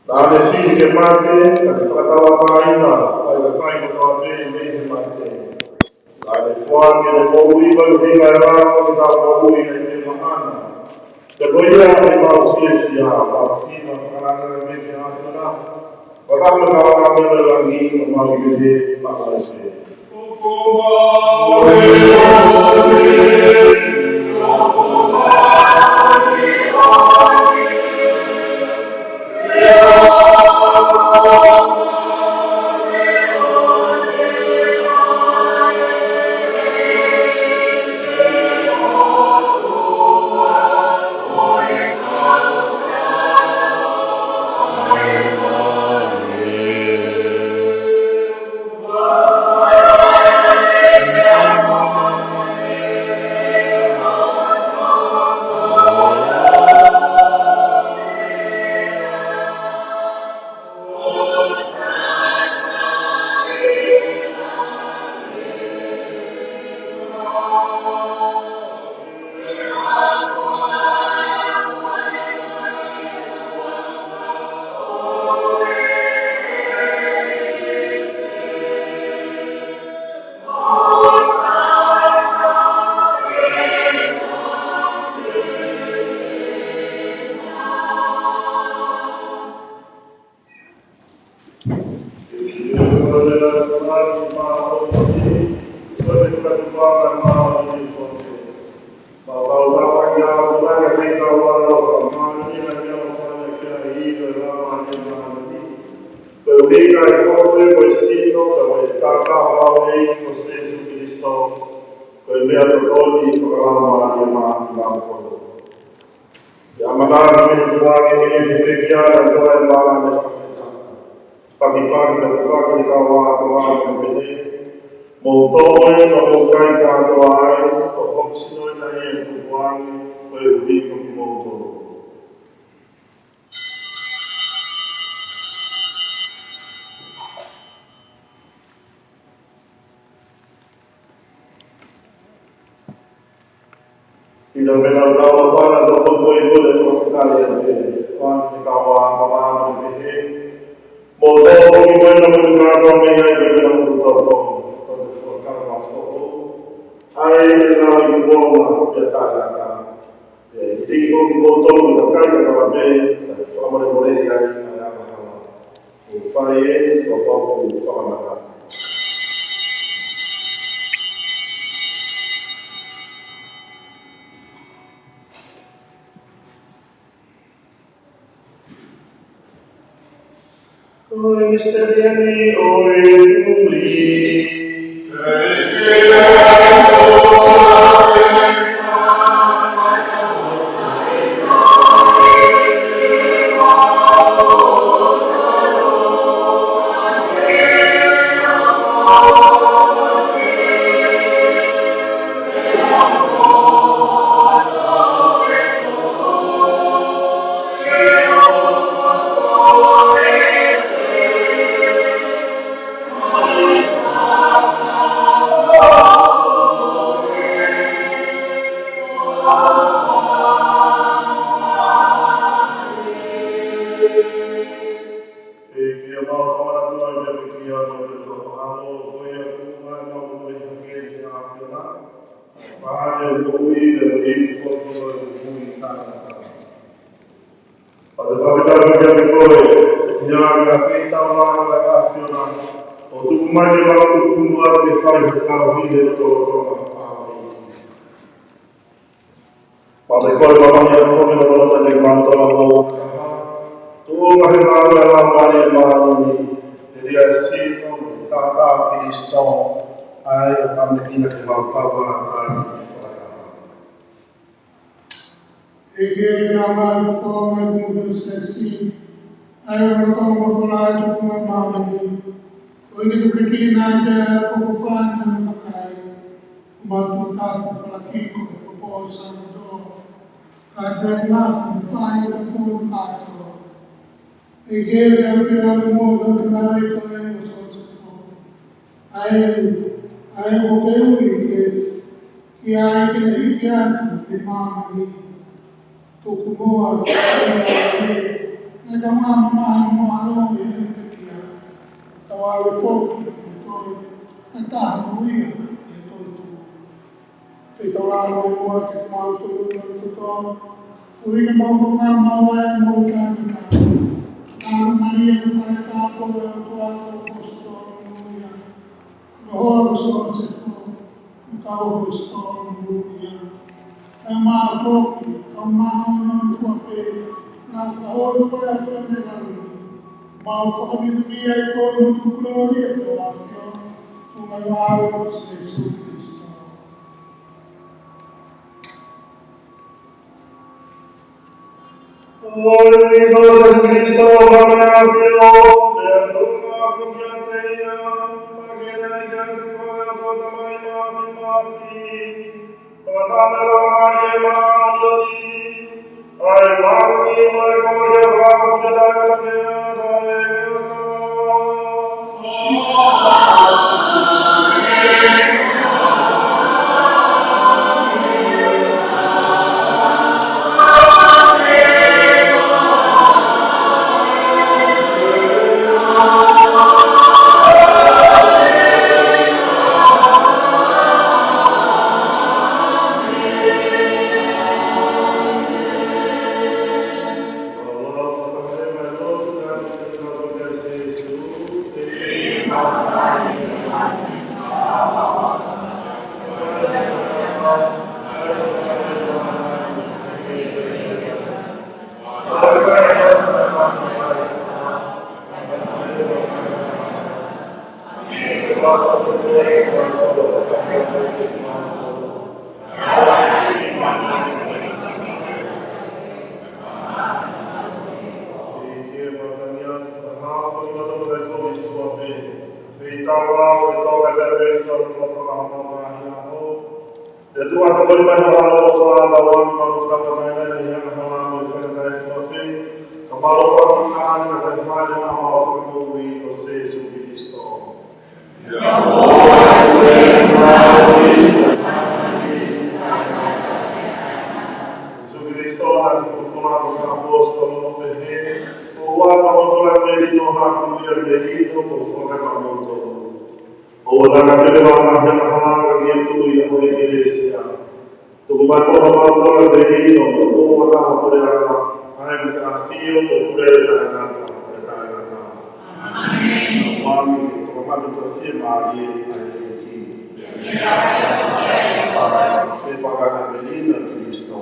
Naʻa ne fili ke mate, ka ne fakatauʻatāina ʻa e kakai kotoa pē mei he mate. Naʻa ne foaki ʻene moʻui koeʻuhi ko e lao ke tau moʻui ai pē maʻana. Pea ko ia ʻemau fiefia, mau hima fakalanga mai ki he ʻAfiona, fakataha mo e kau ʻāngelo ʻo langi, ʻo mau pehē maʻu ai pē. Ko e meʻa totonu ʻi he fakalaumālie ʻa e mātuʻa. ʻI he ʻamanaki ke ne tukuange ʻe he pekia ʻa e toa ʻo e mālō ʻo e fakafetaʻi. Pakipaki pea tufaki ʻe he kau ākonga ʻo pehē: Mou tō ē, ka mou kai kātoa ai, ko hoku sino ē naʻe tukuange koeʻuhi ko kimoutolu. ʻI he meʻa tau fana, tau fana ko e kole fakafetaʻi ʻa e pehē, ʻoange ʻe he kau ākonga ʻo pehē: Mou tō ē, ka mou kai kātoa mei ai, ko e meʻa ʻoku tau tō, ko e fuakava foʻou, ʻa ia ʻe lau ʻi kuonga pea taʻengata. Pea ʻe ʻikai foki kimoutolu ke kai kātoa pē, ka fakamolemoleʻi ai ʻa e angahala. Ko e fai eni ko hoku fakamanatu. Ko e misiteli eni ʻo e tui. ʻEiki, ʻoku mau fakamanatu ʻa e meʻa pē ki he ʻAlo, ko ia ʻoku ʻomai ʻemau moʻui hake ʻi he ʻAfiona. Pea ʻoku moʻui, pea ʻoku ʻi ai e foki ʻo e moʻui taʻengata. Pea te fakafetaʻi kiate koe, ʻi he ʻafio taulanga ʻa e ʻAfiona, ʻo tuku mai ke mau ʻunu atu ke fai hotau ʻi he lotolotonga ʻa e ʻEiki. Pea te u kole mamahi atu foki ʻa e lotolotonga kiate kimautolu ʻoku mou fakataha. Tuʻunga he ngāue ʻa e Laumālie Māʻoniʻoni, ʻi he lea ʻo e sino mo e taʻataʻa ʻo Kalaisi, ʻa ia ʻoku ʻamanekina ke mau kau ai ʻi he fakataha. ʻEiki, ʻoku mau fakaʻamu ʻi he siasi, ʻa ia ʻoku tau folofola atu ki māmani, ʻo ʻikai ke piki nai te ʻa e fokofani ʻo e kakai, ʻo mau tuʻu tapu falaki ko e popo ʻo Samoa, ka te ne mafu mo fai ʻa e kuo mato. ʻEiki, ʻoku mau fie ʻalu mo tau te mara i ko e ʻo Sosefo. ʻA ia, ʻa ia ʻoku ke ui ke, ki ai ke ne hiki atu mei māmani. Tuku muʻa ke ʻi ai ʻa e Naʻa tau mamahi mo ʻAlo ʻi heʻene pekia, tau ʻalu foki ki he toe fakataha mo ia ʻi he toetuʻu. Fetaulaki mo e moa ke mau tolu ʻi loto tonu, ʻuhinga mo e moʻunga maʻu ai mo e taʻengata. Naʻa Malia mo e fale tāpuaki ʻo e ʻOtua, ko e ʻaposetolo mo ia, ko Paula mo Sosefo, mo e kau ʻaposetolo mo ia. Kae ʻumaʻā foki e kau māʻoniʻoni kotoa pē naʻa nau fakahoko ʻa e ʻofa mei lalo ni, mau fakafiefia ʻi he ngutu kolōlia pea ʻafio, tuʻunga ʻi he ʻao ʻo Sīsū Kalaisi. ʻOi, ko Sīsū Kalaisi, ʻofa mei he ʻAfiona, pea tuʻunga ʻafio kiate ia, pea ke ne ʻai kiate koe ʻa e ʻOtua Tamai Māfimafi, pea mo e Laumālie Māʻoniʻoni, ʻa ia ʻoku māʻoniʻoni mo e kole ʻo e ʻOtua ʻo taʻengata pea taʻengata. ʻE ʻOtua, ʻoku mau tokoni mai ʻi he ʻaloʻofa ʻa e ʻOtua, mau fakatauange ʻi he angahala mo e faingataʻa ʻi he ʻaho ni, ka mau ʻofa atu kiate koe ʻi he huafa ʻo homau Fakamoʻui ko Sīsū Kalaisi. Sīsū Kalaisi, naʻa ke folofola ki he kau ʻaposetolo ʻo pehē, ʻOua naʻa mou tola melino, he ko ia ʻa e melino kuo u foaki maʻamoutolu. ʻOua naʻa ke leva mai he angahala, ka ke tui ʻa ho ʻEkelesia. Tuku mai kotoa mautolu ʻa e melino, ʻo ʻoua naʻa puleʻanga, ʻa ia ʻoku ʻafio ʻo pule ʻo taʻengata pea taʻengata. ʻĒmeni. Māmani, tokanga mai ki he fiemālie ʻa e ʻEiki. Ke fakahā ʻa e melino ʻo Kalaisi.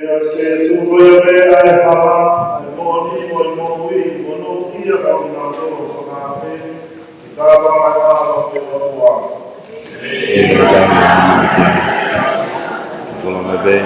ʻEiki Sīsū, ko ia pē ʻa e hala, ʻa e moʻoni, mo e moʻui, monūʻia maʻa kinautolu ʻoku fakaafe, ke tau mai ʻa e ʻOtua. Folofola mai pē.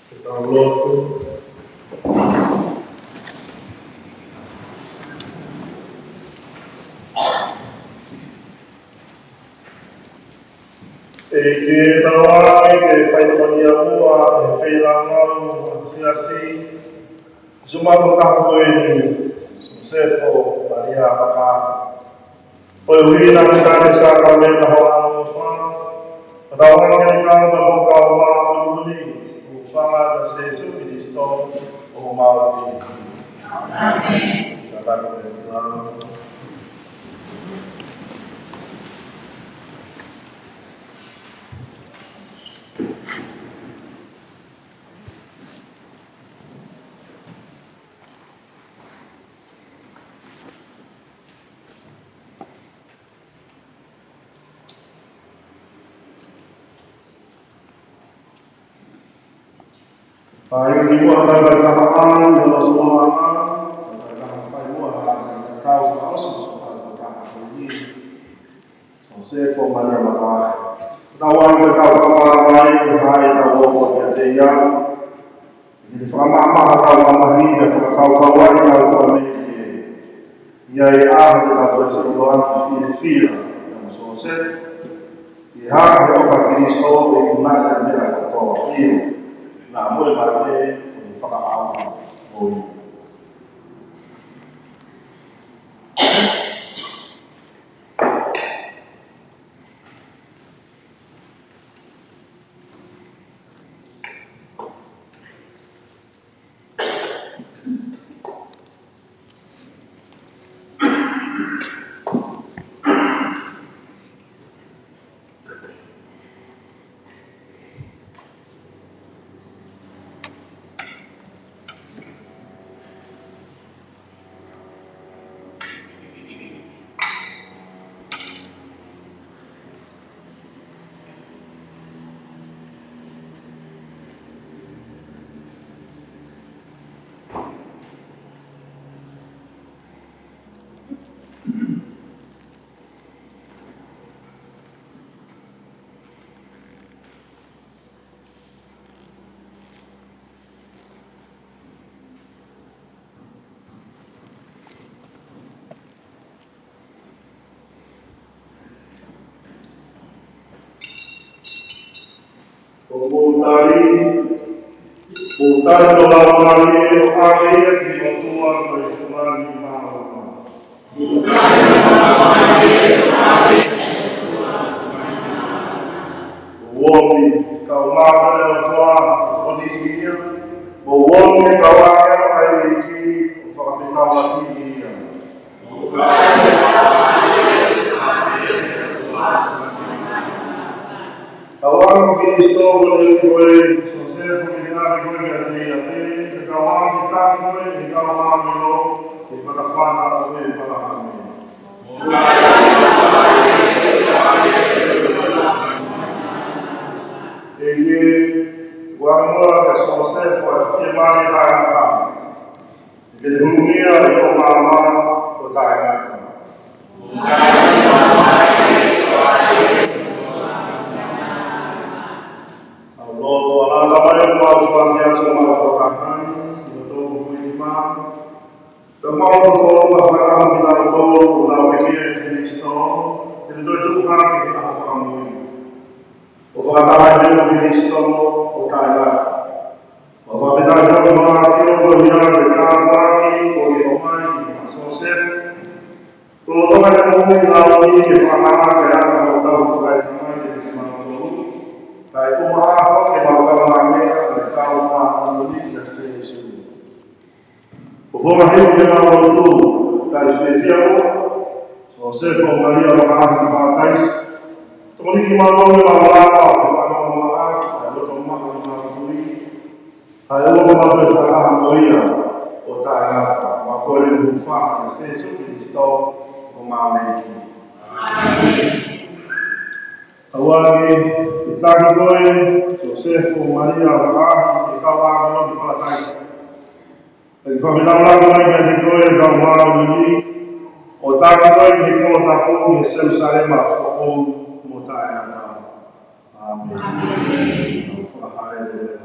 Ke tau lotu. ʻEiki, ke tau ʻai ke fai tokoni muʻa ʻe he feilaulau ʻa e siasi, ʻi he ʻaho mahuʻinga ko eni, Sosefo Malia Vaka. Koeʻuhi naʻa ne tali ʻa e sākalamēniti ʻo e ʻaloʻofa, ka tau ʻoange ʻa e kau mo e kau māʻoniʻoni, ʻi he huafa ʻo Sēsū Kilisitō, ko homau ʻEiki. ʻĒmeni. Ka tau ʻoange ʻa e lau. Pea ʻi he muʻa ʻa e taha ʻa e ʻosi ʻa e taha, ʻa e taha fai muʻa ʻa e tau fakaʻosi ʻa e taha ko eni. Sosefo Malia Vaka. Tau ʻai ke tau fakamālō ai, ʻi he ʻai tau ʻofa kiate ia. ʻI he fakamaʻamaʻa ʻetau mamahi, mo e fakakaukau ai ʻetau kuo mei he. ʻI he ʻaho te tau toe sio ʻi loto ʻi he fiefia, ʻia Sosefo. ʻI he hā he ʻofa ʻa Kalaisi ʻoku ikunaʻi ʻa e meʻa kotoa. ʻIo, naʻa mo e mate, ʻo ne fakaʻauha ʻo ia. ʻOku mou tali, mou tali ʻo laumālie ʻo ʻave ia ki he ʻOtua ko e fungani māʻolunga. Mou omi, kau māʻolunga ʻo e ʻOtua, tokoni ia. Mou omi, kau ʻāngelo ʻa e ʻEiki, ʻo fakafetaulaki ia. Tauange ʻa Kalaisi ko e ʻEiki ko e Siosefa, ke ne ʻave koe kiate ia, pea tauange ke taki koe ʻe he kau ʻāngelo ʻi he fatafata ʻo ʻĒpalahame. ʻEiki, ʻoku ʻamanaki kia Siosefa ʻa e fiemālie taʻengata. Ke ne hū mai ʻi hoʻo maama ʻo taʻengata. ʻOku ou lotu ʻa e ʻOtua Tamai, ʻoku mau foaki atu ʻemau ʻofa ʻi he ʻaho ni, ʻi hoʻo tō ko e kui ki mā. Pea mau lotu ʻoku mau fakahā kinautolu ʻoku nau pekia ʻia Kalaisi, ke ne toe tuʻu hake ʻi he ʻaho fakamui. ʻO fakataha ʻi he ʻEiki ko Kalaisi ʻo taʻengata. ʻOku fakafetaʻi foki ki he ʻAfio ko ia ke tāpuaki koeʻuhi ko e ʻomai ʻa Siosefa. Lolotonga ʻene moʻui, ʻalu ʻo fakahā ʻa e anga ʻo hotau fakaʻatamai kiate kimautolu. Kae ʻumaʻā foki ʻemau kaveinga mo e kau māʻoniʻoni kia Sīsū. ʻOku fakaʻaho ke mau lotu, kae fiefia mo Siosefa mo Malia ʻo Vakaʻahi ki Palataisi. Tokoniʻi kimautolu ke mau lava ʻo fakamaʻa ʻa e loto maʻa ʻo ʻemau kui. Kae ʻoua ke mau toe fakataha mo ia ʻo taʻengata. Mau kole ʻi he huafa ʻo Sīsū Kalaisi ko homau ʻEiki. ʻĒmeni. Tauange ke taki koe, Siosefa mo Malia ʻo Vakaʻahi, ʻe he kau ʻāngelo ki Palataisi. Pea ke fakafetaulaki mai kiate koe ʻe he kau māʻoniʻoni, ʻo taki koe ki he kolo tapu ʻi he Selusalema foʻou mo taʻengata. ʻĒmeni. Tau fakahā e lea.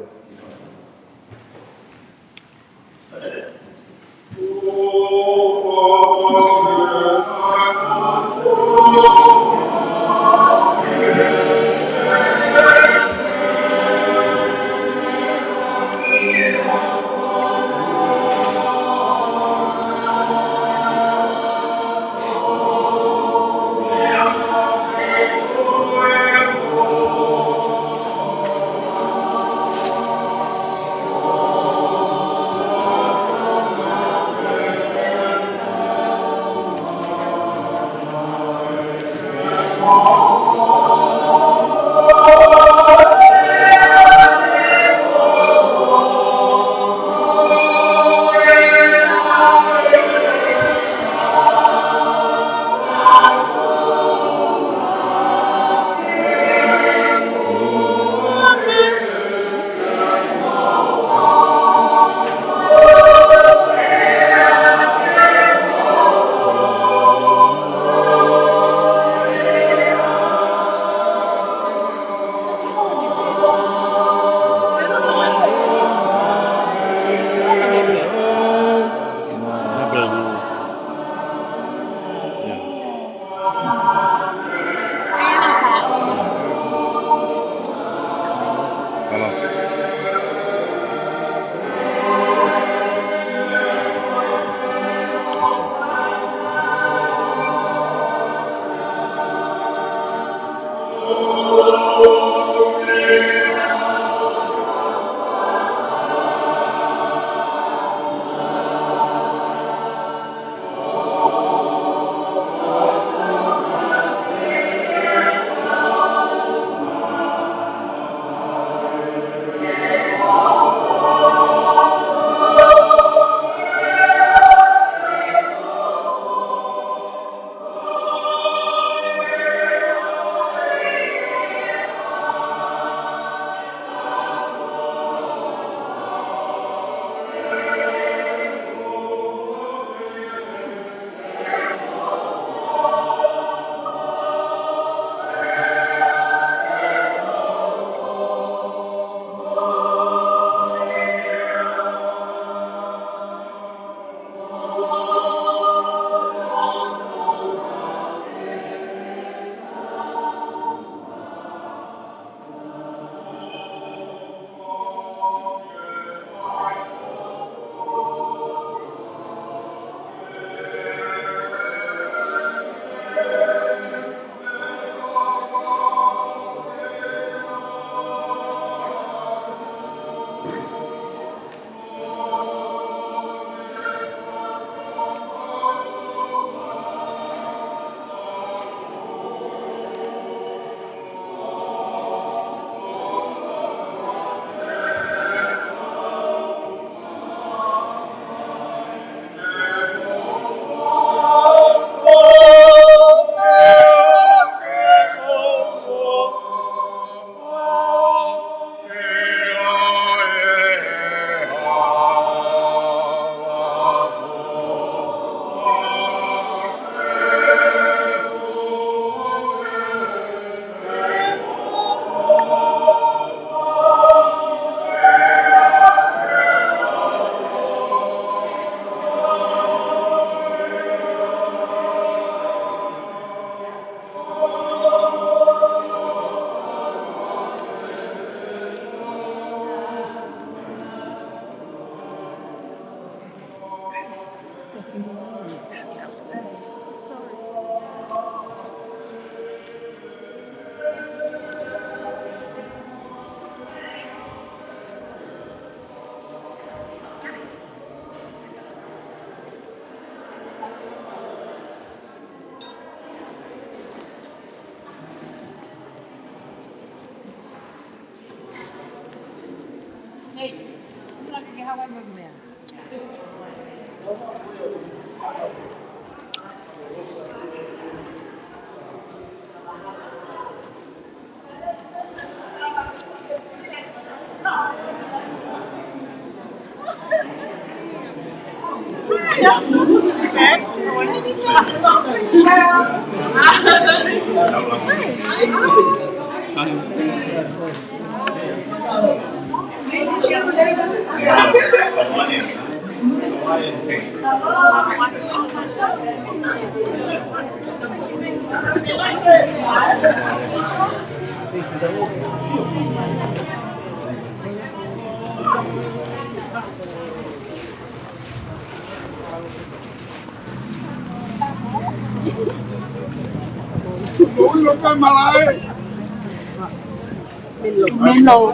Melo, melo.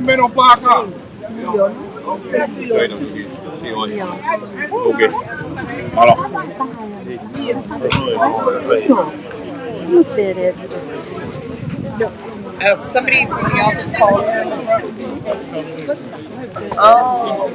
Melo paka. Okay. Malo. Somebody from the office called. Oh.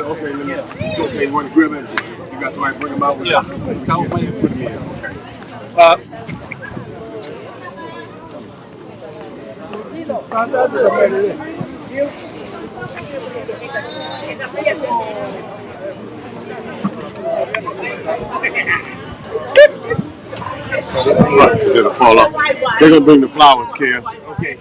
Okay, let me, okay, you want to grab it? You got somebody bring him out? Yeah. Put him in. Okay. Uh, Look, did a fall up. They're gonna bring the flowers, Ken. Okay.